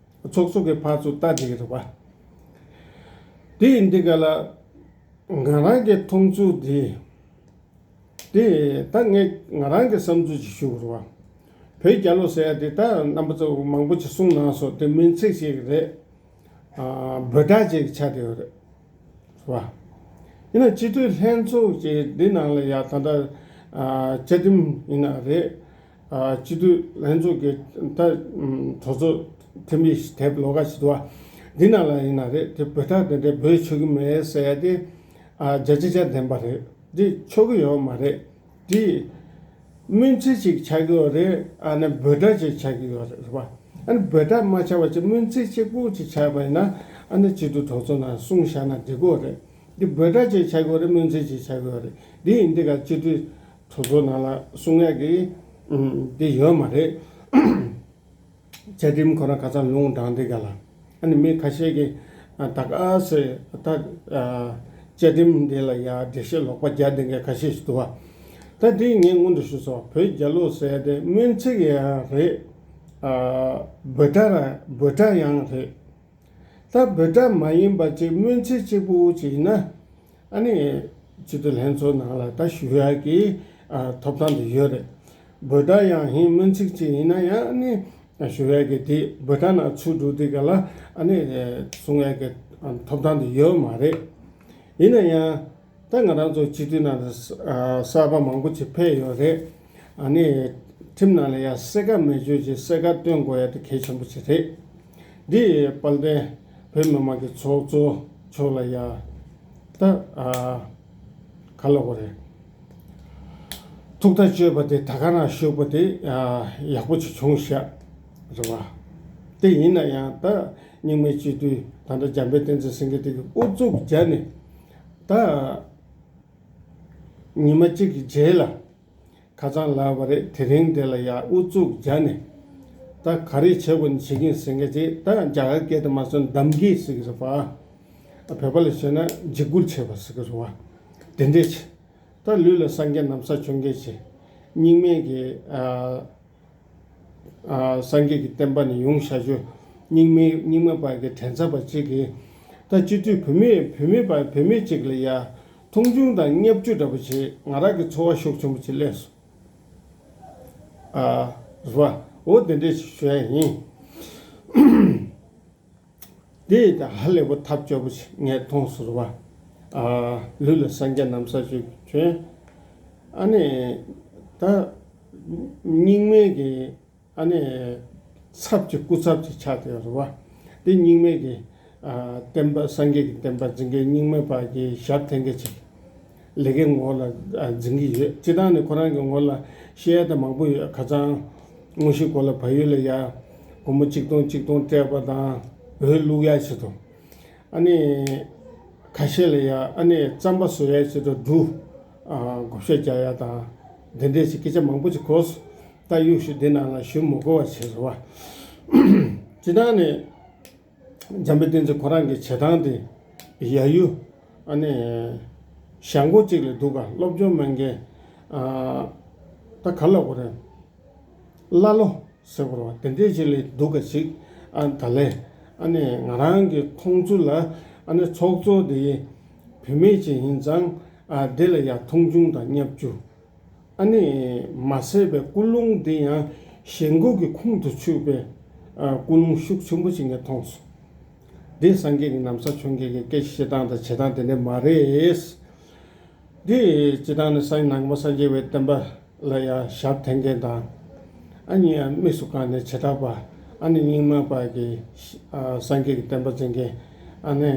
ཚོགས་གཙོ་གི་ཕར་ཚུར་ལྟ་བསྡད་ཀྱི་རེད་པ། དེ་ཡིན་དུས་ག་ལ་ང་རང་གི་མཐོང་ཚུལ་དེ། དེ་ད་ངས་ང་རང་གི་བསམ་ཚུལ་ཅིག་ཞུ་དགོས་རེད་བ། བོད་རྒྱལ་ལོ་ཟེར་ཡ་དེ་ད་རྣམ་པ་ཚོ་མང་པོ་ཅིག་གསུངས་གནང་སོང་། དེ་མིང་ཚིག་ཅིག་རེད། ཨ་འབོད་སྒྲ་ཅིག་ཆགས་བསྡད་ཡོད་རེད་བ། ཡིན་ན་སྤྱི་འཐུས་ལྷན་ཚོགས་ཀྱི་འདི་ནང་ལ་ཡ་ད་ལྟ་ བཅའ་ཁྲིམས་ཡིན་ན་རེད། སྤྱི་འཐུས་ལྷན་ཚོགས་ཀྱི་ད་གྲོས་ཚོགས་འཐུས་མི་དེབ་ལོགས་ཀ་ཞིག་འདུག་བ། འདི་ནང་ལ་ཡིན་ན་རེད། དེ་འབོད་སྒྲ་དེ་འདྲ་འབོད་ཆོག་གི་མེད་ཟེར་ཡ་དེ་བརྒྱ་ཆ་བརྒྱ་བདེན་པ་རེད། འདི་ཆོག་གི་ཡོད་མ་རེད། འདི་སྨོན་ཚིག་ཅིག་ཆགས་ཀྱི་ཡོད་རེད། ཨ་ནི་འབོད་སྒྲ་ཅིག་ཆགས་ཀྱི་ཡོད་རེད། རེད་པ། ཨ་ནི་འབོད་སྒྲ་མ་ཆགས་པ་ཅིག་སྨོན་ཚིག་གཅིག་པུ་ཅིག་ཆགས་པ་ཡིན་ན། ཨ་ནི་སྤྱི་འཐུས་གྲོས་ཚོགས་ནང་གསུངས་བཞག་ན་འགྲིག་གི་རེད། འདི་འབོད་སྒྲ་ཅིག་ཆགས་ཀྱི་ཡོད་རེད། སྨོན་ཚིག་ཅིག་ཆགས་ཀྱི་ཡོད་རེད། འདི་ཡིན་དུས་ཀ་སྤྱི་འཐུས་གྲོས་ཚོགས་ནང་ལ་གསུང་ཡག་གི་འདི་ཡོད་མ་རེད། བཅའ་ཁྲིམས་ཁོ་རང་ཁ་སང་ལུང་དྲངས་དེ་ག་ལ། ཨ་ནི་མི་ཁ་ཤས་ཀྱིས་ད་ག་ཟེ་ད་བཅའ་ཁྲིམས་འདི་ལ་ཡ་འགྲེལ་བཤད་ལོག་པ་རྒྱག་དེ་འགའ་ཁ་ཤས་ཤིག་འདུག་བ། ད་དེ་ངས་སྔོན་དུ་ཞུས་སོང་། བོད་རྒྱལ་ལོ་ཟེར་དེ་སྨོན་ཚིག་ཡང་རེད། འབོད་སྒྲ་ར་འབོད་སྒྲ་ཡང་རེད། ད་འབོད་སྒྲ་མ་ཡིན་པ་ཅིག་སྨོན་ཚིག་གཅིག་པུ་ཅིག་ཡིན་ན། ཨ་ནི་སྤྱི་འཐུས་ལྷན་ཚོགས་ནང་ལ་ད་ཞུ་ཡག་གི་ཐོབ་ཐང་དེ་ཡོད་རེད། འབོད་སྒྲ་ཡང་ཡིན་སྨོན་ཚིག་ཅིག་ཡིན་ན་ཡང་ཨ་ནི་ཞུ་ཡག་གི་དེ་འབོད་སྒྲ་ནང་ཚུད་འགྲོ་དུས་ག་ལ་ཨ་ནི་གསུང་ཡག་གི་ཐོབ་ཐང་དེ་ཡོད་མ་རེད། ཡིན་ན་ཡང་། ད་ང་རང་ཚོ་སྤྱི་འཐུས་ནང་ལ་ས་ཨ་གསར་པ་མང་པོ་ཅིག་ཕེབས་ཡོད་རེད། ཨ་ནི་ཁྲིམས་ནང་ལ་ཡང་གསལ་ཁ་མེད་ཆོས་ཅིག་གསལ་ཁ་སྟོན་དགོས་ཡ་དེ་གལ་ཆེན་པོ་ཅིག་རེད། འདི་དཔལ་ལྡན་བོད་མི་མང་གི་ཚོགས་གཙོ་མཆོག་ལ་ཡང་ད་ཨ་ག་ལབ་དགོས་རེད། ཐུགས་ཐག་གཅོད་པ་དེ་ད་ག་རང་ཞུས་པ་དེ་ཨ་ཡག་པོ་ཅིག་བྱུང་ཤག་རེད་བ། དེ་ཡིན་ན་ཡང་ད་རྙིང་མའི་སྤྱི་འཐུས་ད་ལྟ་འཇམ་དཔལ་བསྟན་འཛིན་སེང་གེ་དེ་གི་ཨུ་ཚུགས་བརྒྱབ་ནས། ད་ཉི་མ་གཅིག་གི་རྗེས་ལ་ཁ་སང་ལབ་པ་རེད། དེ་རིང་དེ་ལ་ཡ་ཨུ་ཚུགས་བརྒྱབ་ནས་ད་ག་རེ་བྱེད་དགོས་ནས་བྱེད་ཀྱིན་ཟེར་མཁན་ཅིག་ད་རྒྱ་གར་སྐད་དུ་མ་སོན་གདམ་གྱི་ཟེར་གི་རེད་པ། བོད་པ་ལ་བྱས་ན་འཇིགས་སྐུལ་བྱས་པ་ཟེར་གི་རེད་བ། དེ་འདྲས་ཅིག་ད་ལུས་ལ་སངས་རྒྱས་ན་བཟའ་བྱུང་མཁན་ཅིག་རྙིང་མའི་གི་ཨ། ཨ་སངས་རྒྱས་ཀྱི་བསྟན་པ་ནས་ཡོང་བྱ་ཆོས་རྙིང་མའི་རྙིང་མ་པ་གི་དྲན་རྩ་པ་གཅིག་གིས་ད་སྤྱི་འཐུས་བུད་མེད་བུད་མེད་པ་བུད་མེད་གཅིག་ལ་ཡ་མཐོང་ཆུང་དང་བརྙས་བཅོས་འདྲ་པོ་བྱས། ང་རང་གི་ཚོར་བ་ཤུགས་ཆེན་པོ་ཅིག་སླེབས་སོང་། ཨ་རེད་བ། འོ་དེ་འདྲས་ཞིག་ཞུ་ཡ་ཡིན། དེ་ད་ཧ་ལས་པོ་ཐབས་སྐྱོ་པོ་ཞིག་ངས་མཐོང་སོང་རེད་བ། ཨ་ལུས་ལ་སངས་རྒྱས་ན་བཟའ་ཞིག་བྱོན། ཨ་ནི་ད་རྙིང་མའི་གི་ཨ་ནི་ཚབ་ཀྱི་སྐུ་ཚབ་ཅིག་ཆགས་བསྡད་ཡོད་རེད་བ། དེ་རྙིང་མའི་གི་ཨ་བསྟན་པ་སངས་རྒྱས་ཀྱི་བསྟན་པ་འཛིན་མཁན་རྙིང་མ་པ་གི་ཞབས་འདེགས་མཁན་ཅིག་ལས་ཀའི་ངོ་ལ་ཨ་འཛིན་གྱི་ཡོད། སྤྱིར་བཏང་ནས་ཁོ་རང་གི་ངོ་ལ་བཤད་ཡ་དེ་མང་པོ་ཡོད། ཁ་སང་དངོས་གཞི་སྐོར་ལ་བལ་ཡུལ་ལ་ཡ་སྒོར་མོ་གཅིག་སྟོང་གཅིག་སྟོང་སྤྲད་པ་དང་འོས་བླུག་ཡ་ཆེད་དུ། ཨ་ནི་ཁ་ཤས་ལ་ཡ་ཨ་ནི་རྩམ་པ་བཟོ་ཡ་ཆེད་དུ་འབྲུ་ཨ་བགོ་བཤའ་རྒྱག་ཡ་དང་དེ་འདྲས་ཀྱི་སྐད་ཆ་མང་པོ་ཅིག་གོ་སོང་། ད་གཡུག་ཞུ་འདི་ནང་ལ་ཞུ་མི་དགོས་པ་བྱས་སོང་བ། སྤྱིར་བཏང་ནས་འཇམ་དཔལ་བསྟན་འཛིན་ཁོ་རང་གི་བྱེད་སྟངས་དེ་ཡ་ཡུ་ཨ་ནི་ཞང་པོ་གཅིག་ལས་སྡུག་ག་སློབ་སྦྱོང་མེད་མཁན་ཨ་ད་ག་ལབ་དགོས་རེད། ཀླ་ཀློ་ཟེར་དགོས་རེད་བ། དེ་འདྲས་ཅིག་ལས་སྡུག་ག་ཅིག་ཨ་ད་ལས་ཨ་ནི་ང་རང་གི་མཐོང་ཚུལ་ལ་ཨ་ནི་ཚོགས་གཙོ་དེ་བུད་མེད་ཅིག་ཡིན་ཙང་ཨ་དེ་ལ་ཡ་མཐོང་ཆུང་དང་བརྙས་བཅོས། ཨ་ནི་མ་ཟད་པའི་ཀུན་སློང་འདི་ཡང་ཞེན་ཁོག་གི་ཁོང་དུ་ཆུད་པའི་ཨ་ཀུན་སློང་ཤུགས་ཆེན་པོ་ཞིག་ངས་མཐོང་སོང་། འདི་སངས་རྒྱས་ཀྱི་ན་བཟའ་བྱུང་མཁན་གྱི་སྐད་ཆ་བཤད་སྟངས་དང་བྱེད་སྟངས་དེ་འདྲ་མ་རེད། འདི་སྤྱིར་བཏང་ནི་སངས་ནང་པ་སངས་རྒྱས་པའི་བསྟན་པ་ལ་ཡང་ཞབས་འདེགས་མཁན་དང་། ཨ་ནི་ཡང་དམིགས་སུ་བཀར་ནས་བྱེ་བྲག་པ་ཨ་ནི་རྙིང་མ་པ་གི་ཨ་སངས་རྒྱས་ཀྱི་བསྟན་པ་འཛིན་མཁན་ཨ་ནི་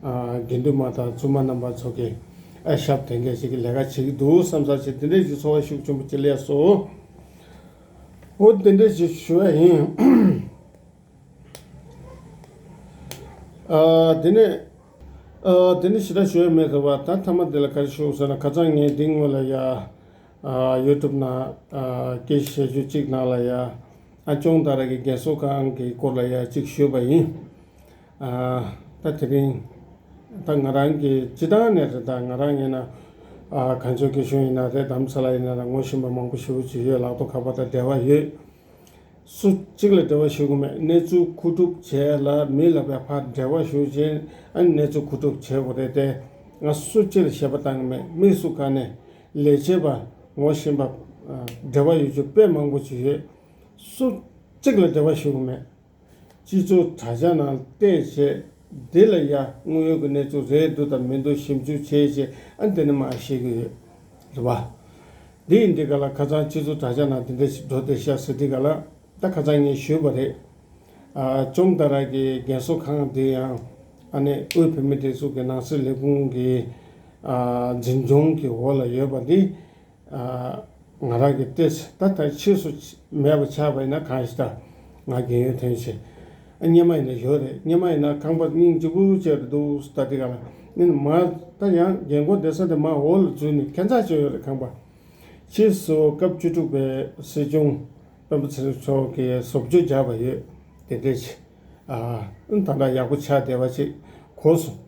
ཨ་དགེ་འདུན་མ་དང་བཙུན་མ་རྣམ་པ་ཚོ་གི་ཨ་ཞབས་འདེགས་མཁན་ཞིག་གི་ལས་ཀ་བྱེད་ཀྱི་འདུག་བསམ་ས་ཞིག་དེ་འདྲས་ཀྱི་ཚོར་བ་ཤུགས་ཆེན་པོ་ཅིག་སླེབས་སོང་། འོ་དེ་འདྲས་ཞིག་ཞུ་བ་ཡིན། ཨ་དེ་ནས་ཨ་དེ་ནས་ཞེ་དྲག་ཞུ་ཡ་མེད་རེད་བ། ད་མཐའ་མ་དེ་ལ་ག་རེ་ཞུ་ཟེར་ན། ཁ་སང་ངས་འདི་སྔོན་ལ་ཡ་ཨ་ཡུ་ཊུབ་ནང་ཨ་སྐད་ཆ་བཤད་རྒྱུ་གཅིག་ནང་ལ་ཡ་ཨ་ཅོང་ཏ་ར་གི་རྒན་གསོ་ཁང་གི་སྐོར་ལ་ཡ་གཅིག་ཞུས་པ་ཡིན། ཨ་ད་དེ་རིང་ད་ང་རང་གི་སྤྱིར་བཏང་ནས་རེད། ད་ང་རང་ཡིན་ན་ཨ་གངས་ལྗོངས་སྐྱིད་གཤོངས་ཡིན་ན་རེད། རྡ་རམ་ས་ལ་ཡིན་ན་རེད། ངོ་ཤེས་པ་མང་པོ་ཞེ་པོ་ཅིག་ཡོད། ལག་ཐོག་ཁ་པར་དང་འབྲེལ་བ་ཡོད། སུ་གཅིག་ལ་འབྲེལ་བ་ཞུ་གི་མེད། གནས་ཚུལ་མཁོ་སྒྲུབ་བྱས་ལ་མི་ལ་བས་ཕར་འབྲེལ་བ་ཞུ་བྱས། ཨ་ནི་གནས་ཚུལ་མཁོ་སྒྲུབ་བྱེད་དགོས་རེད་དེ། ང་སུ་གཅིག་ལ་ཞེད་པ་བཏང་གི་མེད། དམིགས་སུ་བཀར་ནས་ལས་བྱེད་པ་ངོ་ཤེས་པ་ཨ་འབྲེལ་བ་ཡོད་རྒྱུ་དཔེ་མང་པོ་ཅིག་ཡོད། སུ་གཅིག་ལ་འབྲེལ་བ་ཞུ་གི་མེད། སྤྱི་ཚོགས་དྲ་རྒྱ་ནང་བལྟས་བྱས། འདི་ལ་ཡ་དངོས་ཡོད་ཀྱི་གནས་ཚུལ་རེད་འདུག་དང་མི་འདུག་ཞིབ་འཇུག་བྱས་བྱས། ཨ་ནི་དེ་ནས་མར་བཤད་ཀྱི་ཡོད་རེད་བ། འདི་ཡིན་དུས་ག་ལ་ཁ་སང་སྤྱི་ཚོགས་དྲ་རྒྱ་ནང་དེ་འདྲ་ཞིག་འགྲོ་བསྡད་ཤག་ཟེར་དུས་ག་ལ། ད་ཁ་སང་ངས་ཞུས་པ་རེད། ཨ། ཅོང་ཏ་ར་གི་རྒན་གསོ་ཁང་དེ་ཡང་ཨ་ནི་དབུས་བོད་མིའི་སྒྲིག་འཛུགས་ཀྱི་ནང་སྲིད་ལས་ཁུངས་ཀྱི་ཨ་འཛིན་སྐྱོང་གི་འོག་ལ་ཡོད་པ་འདི། ཨ། ང་རང་གི་ཏོག་ཙམ་ད་ལྟ་ཕྱིས་སུ་མེད་པ་ཆགས་པ་ཡིན་ན་གང་ཞིག་ད་ང་རྒན་ཡོལ་ཐོན་ཆེ། ཨ། སྔོན་མ་ཡིན་ན་ཡོད་རེད། སྔོན་མ་ཡིན་ན་ཁང་པ་སྙིང་རྗེ་པོ་བྱས་རེད་འདུག་ད་དེ་ག་ལ་ནི་མ་ད་ཡང་རྒན་གོག་བསྡད་ས་དེ་མ་འོག་ལ་འཛུལ་ནས་ཁྱད་མཚར་ཅིག་ཡོད་རེད། ཁང་པ་ཕྱིས་སུ་སྐབས་བཅུ་དྲུག་པའི་སྲིད་སྐྱོང་སྤེན་པ་ཚེ་རིང་མཆོག་གིས་བཟོ་བཅོས་བརྒྱབ་པ་ཡོད། དེ་འདྲས་ཅིག་ཨ། ད་ལྟ་ཡག་པོ་ཆགས་བསྡད་པ་ཅིག་གོ་སོང་།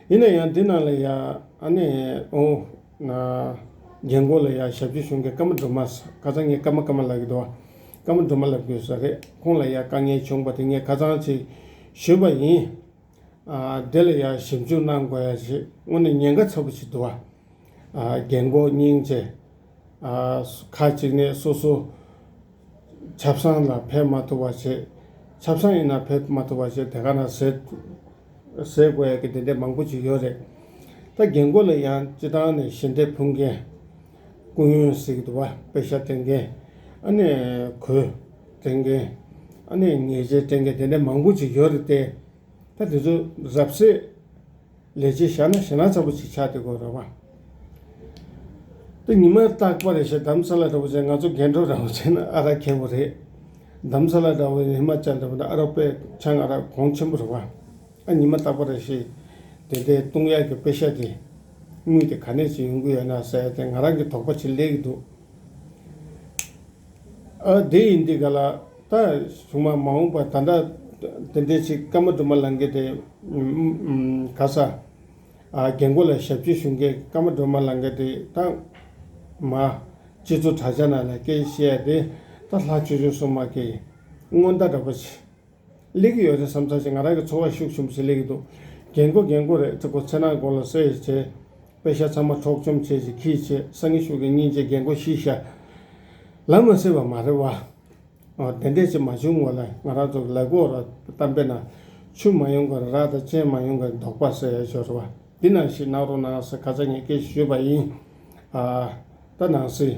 ཡིན་ན་ཡང་འདི་ནང་ལ་ཡ་ཨ་ནི་ཨོ་ན་རྒན་གོག་ལ་ཡ་ཞབས་ཕྱི་ཞུ་མཁན་ཀརྨ་སྒྲོལ་མ་ཟེར། ཁ་སང་ངས་ཀརྨ་ཀརྨ་ལབ་ཀྱི་འདུག་ཀརྨ་སྒྲོལ་མ་ལབ་དགོས་ས་རེད། ཁོང་ལ་ཡ་དཀའ་ངལ་བྱུང་བ་དེ་ངས་ཁ་སང་ཅིག་ཞུས་པ་ཡིན། ཨ། དེ་ལ་ཡ་ཞིབ་འཇུག་གནང་དགོས་ཡ་ཞིག་དངོས་གནས་ཉེན་ཁ་ཚ་པོ་ཞིག་འདུག་བ། ཨ། རྒན་གོག་སྙིང་རྗེ། ཨ། ཁ་ཅིག་ནས་སོ་སོ་ཆབ་གསང་ལ་ཕེབས་མ་ཐུབ་པ་བྱས། ཆབ་གསང་ཡིན་ན་ཕེབས་མ་ཐུབ་པ་བྱས་དེ་ག་ན་ཟས་ཟས་དགོས་ཡ་གི་དེ་འདྲའི་མང་པོ་ཅིག་ཡོད་རེད། ད་རྒན་གོག་ལ་ཡང་སྤྱི་བཏང་ནས་ཞལ་འདེབས་ཕུལ་མཁན། སྐུ་ཡོན་ཟེར་གྱི་འདུག་བ། པེ་ཤ་སྤྲད་མཁན། ཨ་ནི་གོས་སྤྲད་མཁན། ཨ་ནི་ཉལ་ཆས་སྤྲད་མཁན་དེ་འདྲ་མང་པོ་ཅིག་ཡོད་རེད་དེ། ད་དེ་ཚོ་རབ་གསལ་ལས་བྱེད་བཞག་ན་ཞེ་ན་ཚ་པོ་ཅིག་ཆགས་བསྡད་ཀྱི་ཡོད་རེད་བ། ད་ཉི་མ་རྟག་པར་རེ་བཞིན་རྡ་རམ་ས་ལ་འདྲ་པོ་བྱས། ང་ཚོ་རྒན་འཁོགས་འདྲ་པོ་བྱས་ན་ཨ་རག་མཁས་པོ་རེད། རྡ་རམ་ས་ལ་འདྲ་པོ་ཡིན་ན་ཧི་མ་ཅལ་འདྲ་པོ་ན་ཨ་རག་དཔེ་ཆང་ཨ་རག་གོང་ཆེན་པོ་རེད་བ། ཨ། ཉི་མ་རྟག་པར་རེ་བཞིན་དེ་འདྲའི་བཏུང་ཡག་གི་པེ་ཤ་དེ་དངུལ་དེ་ག་ནས་ཅིག་ཡོང་གི་ཡོད་ན་ཟེར་ཏེ་ང་རང་གི་དོགས་པ་ཅིག་སླེབས་ཀྱི་འདུག་ཨ། དེ་ཡིན་དུས་ག་ལ་ད་གཞུག་མ་མ་འོངས་པ་ད་ལྟ་དེ་འདྲའི་ཅིག་ཀརྨ་སྒྲོལ་མ་ལབ་མཁན་དེ་ཨུམ་ཨུམ་ག་ས། ཨ། རྒན་གོག་ལ་ཞབས་ཕྱི་ཞུ་མཁན་ཀརྨ་སྒྲོལ་མ་ལབ་མཁན་དེ་ད་མ་སྤྱི་ཚོགས་དྲ་རྒྱ་ནང་ལ་སྐད་ཆ་བཤད་ཡ་དེ་ད་ལྷ་ཆོས་སྐྱོང་སྲུང་མ་གི་སྔོན་བརྡ་འདྲ་པོ་ཅིག་སླེབས་ཀྱི་ཡོད་རེད་བསམ་ཚར་ཞིག་ང་རང་གི་ཚོར་བ་ཤུགས་ཆེན་པོ་ཞིག་སླེབས་ཀྱི་འདུག་རྒན་གོག་རྒན་གོག་རེད། ཚེ་གོ་ཚེ་ནག་མགོ་ལ་གསོལ་ཡས་བྱས། པེ་ཤ་ཚང་མ་འཕྲོག་བཅོམ་བྱས་ཅིག་ཁྱེར་བྱས། སང་ཉིན་ཤུགས་ཀྱིས་སྙིང་རྗེ་རྒན་གོག་ཤི་ཤག་ལབ་མ་སྲིད་པ་མ་རེད་བ། ཨོ། དེ་འདྲས་ཅིག་མ་བྱུང་ངོ་ལ་ང་རང་ཚོ་ལ་གོ་ར་གཏམ་དཔེ་ན། ཆུ་མ་ཡོང་གོང་ར་དང་སྤྱན་མ་ཡོང་གོང་རྡོག་པ་ཟེར་ཡ་ཞོར་བ། འདི་ནང་བཞིན་གནང་རོགས་གནང་ཟེར་ཁ་ཚ་ངས་སྐད་ཞུས་པ་ཡིན། ཨ། ད་ནང་སྲིད་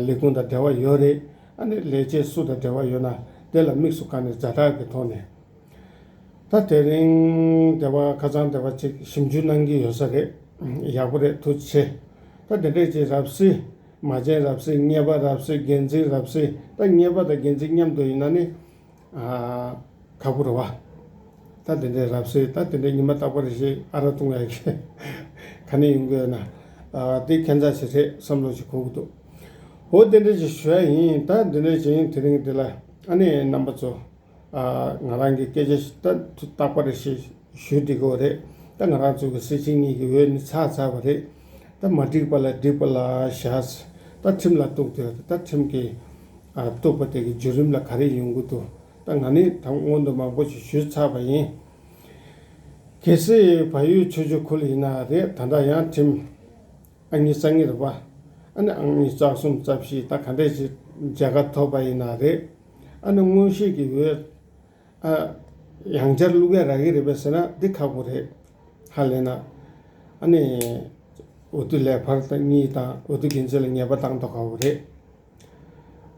ལས་ཁུངས་དང་འབྲེལ་བ་ཡོད་རེད། ཨ་ནི་ལས་བྱེད་སུ་དང་འབྲེལ་བ་ཡོད་ན་དེ་ལ་དམིགས་སུ་བཀར་ནས་ཛ་དྲག་གི་ཐོག་ནས། ད་དེ་རིང་དེ་བ་ཁ་སང་དེ་བ་ཅིག་ཞིབ་འཇུག་གནང་གི་ཡོད་ས་རེད། ཡག་པོ་རེད། ཐུགས་རྗེ་ཆེ། ད་དེ་འདྲས་ཅིག་རབ་སྲིད། མ་བྱན་རབ་སྲིད། ཉེས་པ་རབ་སྲིད། འགན་འཛིན་རབ་སྲིད། ད་ཉེས་པ་དང་འགན་འཛིན་མཉམ་དུ་ཡིན་ན་ནི། ཨ། ཁག་པོ་རེད་བ། ད་དེ་འདྲའི་རབ་སྲིད་ད་དེ་འདྲའི་ཉི་མ་རྟག་པར་ཞིག་ཨ་རག་བཏུང་ཡག་གི་ག་ནས་ཡོང་གི་ཡོད་ན། ཨ། དེ་ཁྱད་མཚར་ཞིག་རེད་བསམ་བློ་ཞིག་འཁོར་གི་འདུག་འོ་དེ་འདྲ་ཞིག་ཞུ་ཡ་ཡིན། ད་དེ་འདྲ་ཞིག་ཡིན། དེ་རིང་འདི་ལ་ཨ་ནི་རྣམ་པ་ཚོ། ཨ། ང་རང་གི་སྐད་ཆ་ཞིག་ད་རྟག་པར་ཞིག་ཞུ་བསྡད་ཀྱི་ཡོད་རེད། ད་ང་རང་ཚོ་གི་སྲིད་སྤྱི་གཉིས་ཀྱི་འོས་ནི་ཚར་ཚར་བ་རེད། ད་མ་འགྲིག་པ་ལ་འགྲིག་པ་ལ་བཞག་ད་ཁྲིམས་ལ་གཏུགས་དེ་ད་ཁྲིམས་ཀྱི་ཨ། གཏུགས་པ་དེ་གི་བརྒྱུད་རིམ་ལ་ག་རེ་ཡོང་གི་འདུག་ད་ང་ནི་ད་སྔོན་དུ་མང་པོ་ཞིག་ཞུས་ཚར་བ་ཡིན། གལ་སྲིད་བལ་ཡུལ་ཆོས་བརྒྱུད་ཁུལ་ཡིན་ན་རེད། ད་ལྟ་ཡང་ཁྲིམས་ཨང་གཉིས་རྩ་གཉིས་རེད་པ། ཨ་ནི་ཨང་གཉིས་རྩ་གསུམ་རྩ་བཞི་ད་ག་འདྲས་ཅིག་མཇལ་ཁ་ཐོབ་པ་ཡིན་ན་རེད། ཨ་ནི་མངོན་ཤེས་ཀྱི་འོས། ཨ། ཡང་བསྐྱར་བླུག་ཡ་རག་གི་རེད་པས་ཟེར་ན་འདི་ཁག་པོ་རེད། ཧ་ལས་ན། ཨ་ནི། འོས་བསྡུ་ལས་འཕར་དང་གཉིས་དང་འོས་བསྡུ་འགན་འཛིན་ལ་ཉེས་པ་བཏང་མདོག་ཁ་པོ་རེད།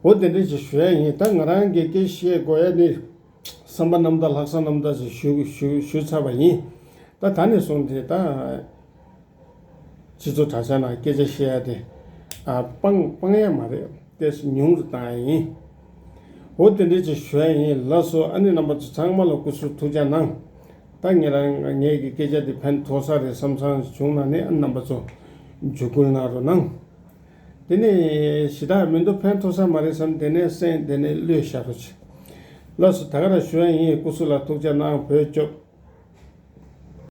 འོ་དེ་འདྲ་ཞིག་ཞུ་ཡ་ཡིན། ད་ང་རང་གི་སྐད་བཤད་དགོས་ཡ་ནི། བསམ་པ་རྣམ་དག་ལྷག་བསམ་རྣམ་དག་ཞིག་ཞུ་ཞུ་ཞུ་ཚར་བ་ཡིན། ད་ད་ནས་བཟུང་སྟེ་ད། སྤྱི་ཚོགས་དྲ་རྒྱ་ནང་སྐད་ཆ་བཤད་ཡ་དེ། ཨ། སྤང་སྤང་ཡ་མ་རེད། ཏོག་ཙམ་ཉུང་དུ་བཏང་ཡ་ཡིན། འོ་དེ་འདྲ་ཅིག་ཞུ་ཡ་ཡིན། ལགས་སོ། ཨ་ནི་རྣམ་པ་ཚོ་ཚང་མ་ལ་སྐུ་གཟུགས་ཐུགས་ཅག་གནང་། ད་ངེད་རང་ངེད་ཀྱི་སྐད་ཆ་དེ་ཕན་ཐོགས་ས་རེད་བསམ་བསམ་བྱུང་ན་ནི་ཨ་ནི་རྣམ་པ་ཚོ་འཇུ་སྐུལ་གནང་རོགས་གནང་། དེ་ནས་ཞེ་དྲག་མི་འདུག་ཕན་ཐོགས་ས་མ་རེད་བསམ་དེ་ནས་སེམས་དེ་ནས་བློས་བཞག་རོགས་བྱེད། ལགས་སོ། ད་ག་རང་ཞུ་ཡ་ཡིན། སྐུ་གཟུགས་ལ་ཐུགས་ཅག་གནང་། བོད་སྐྱོབ།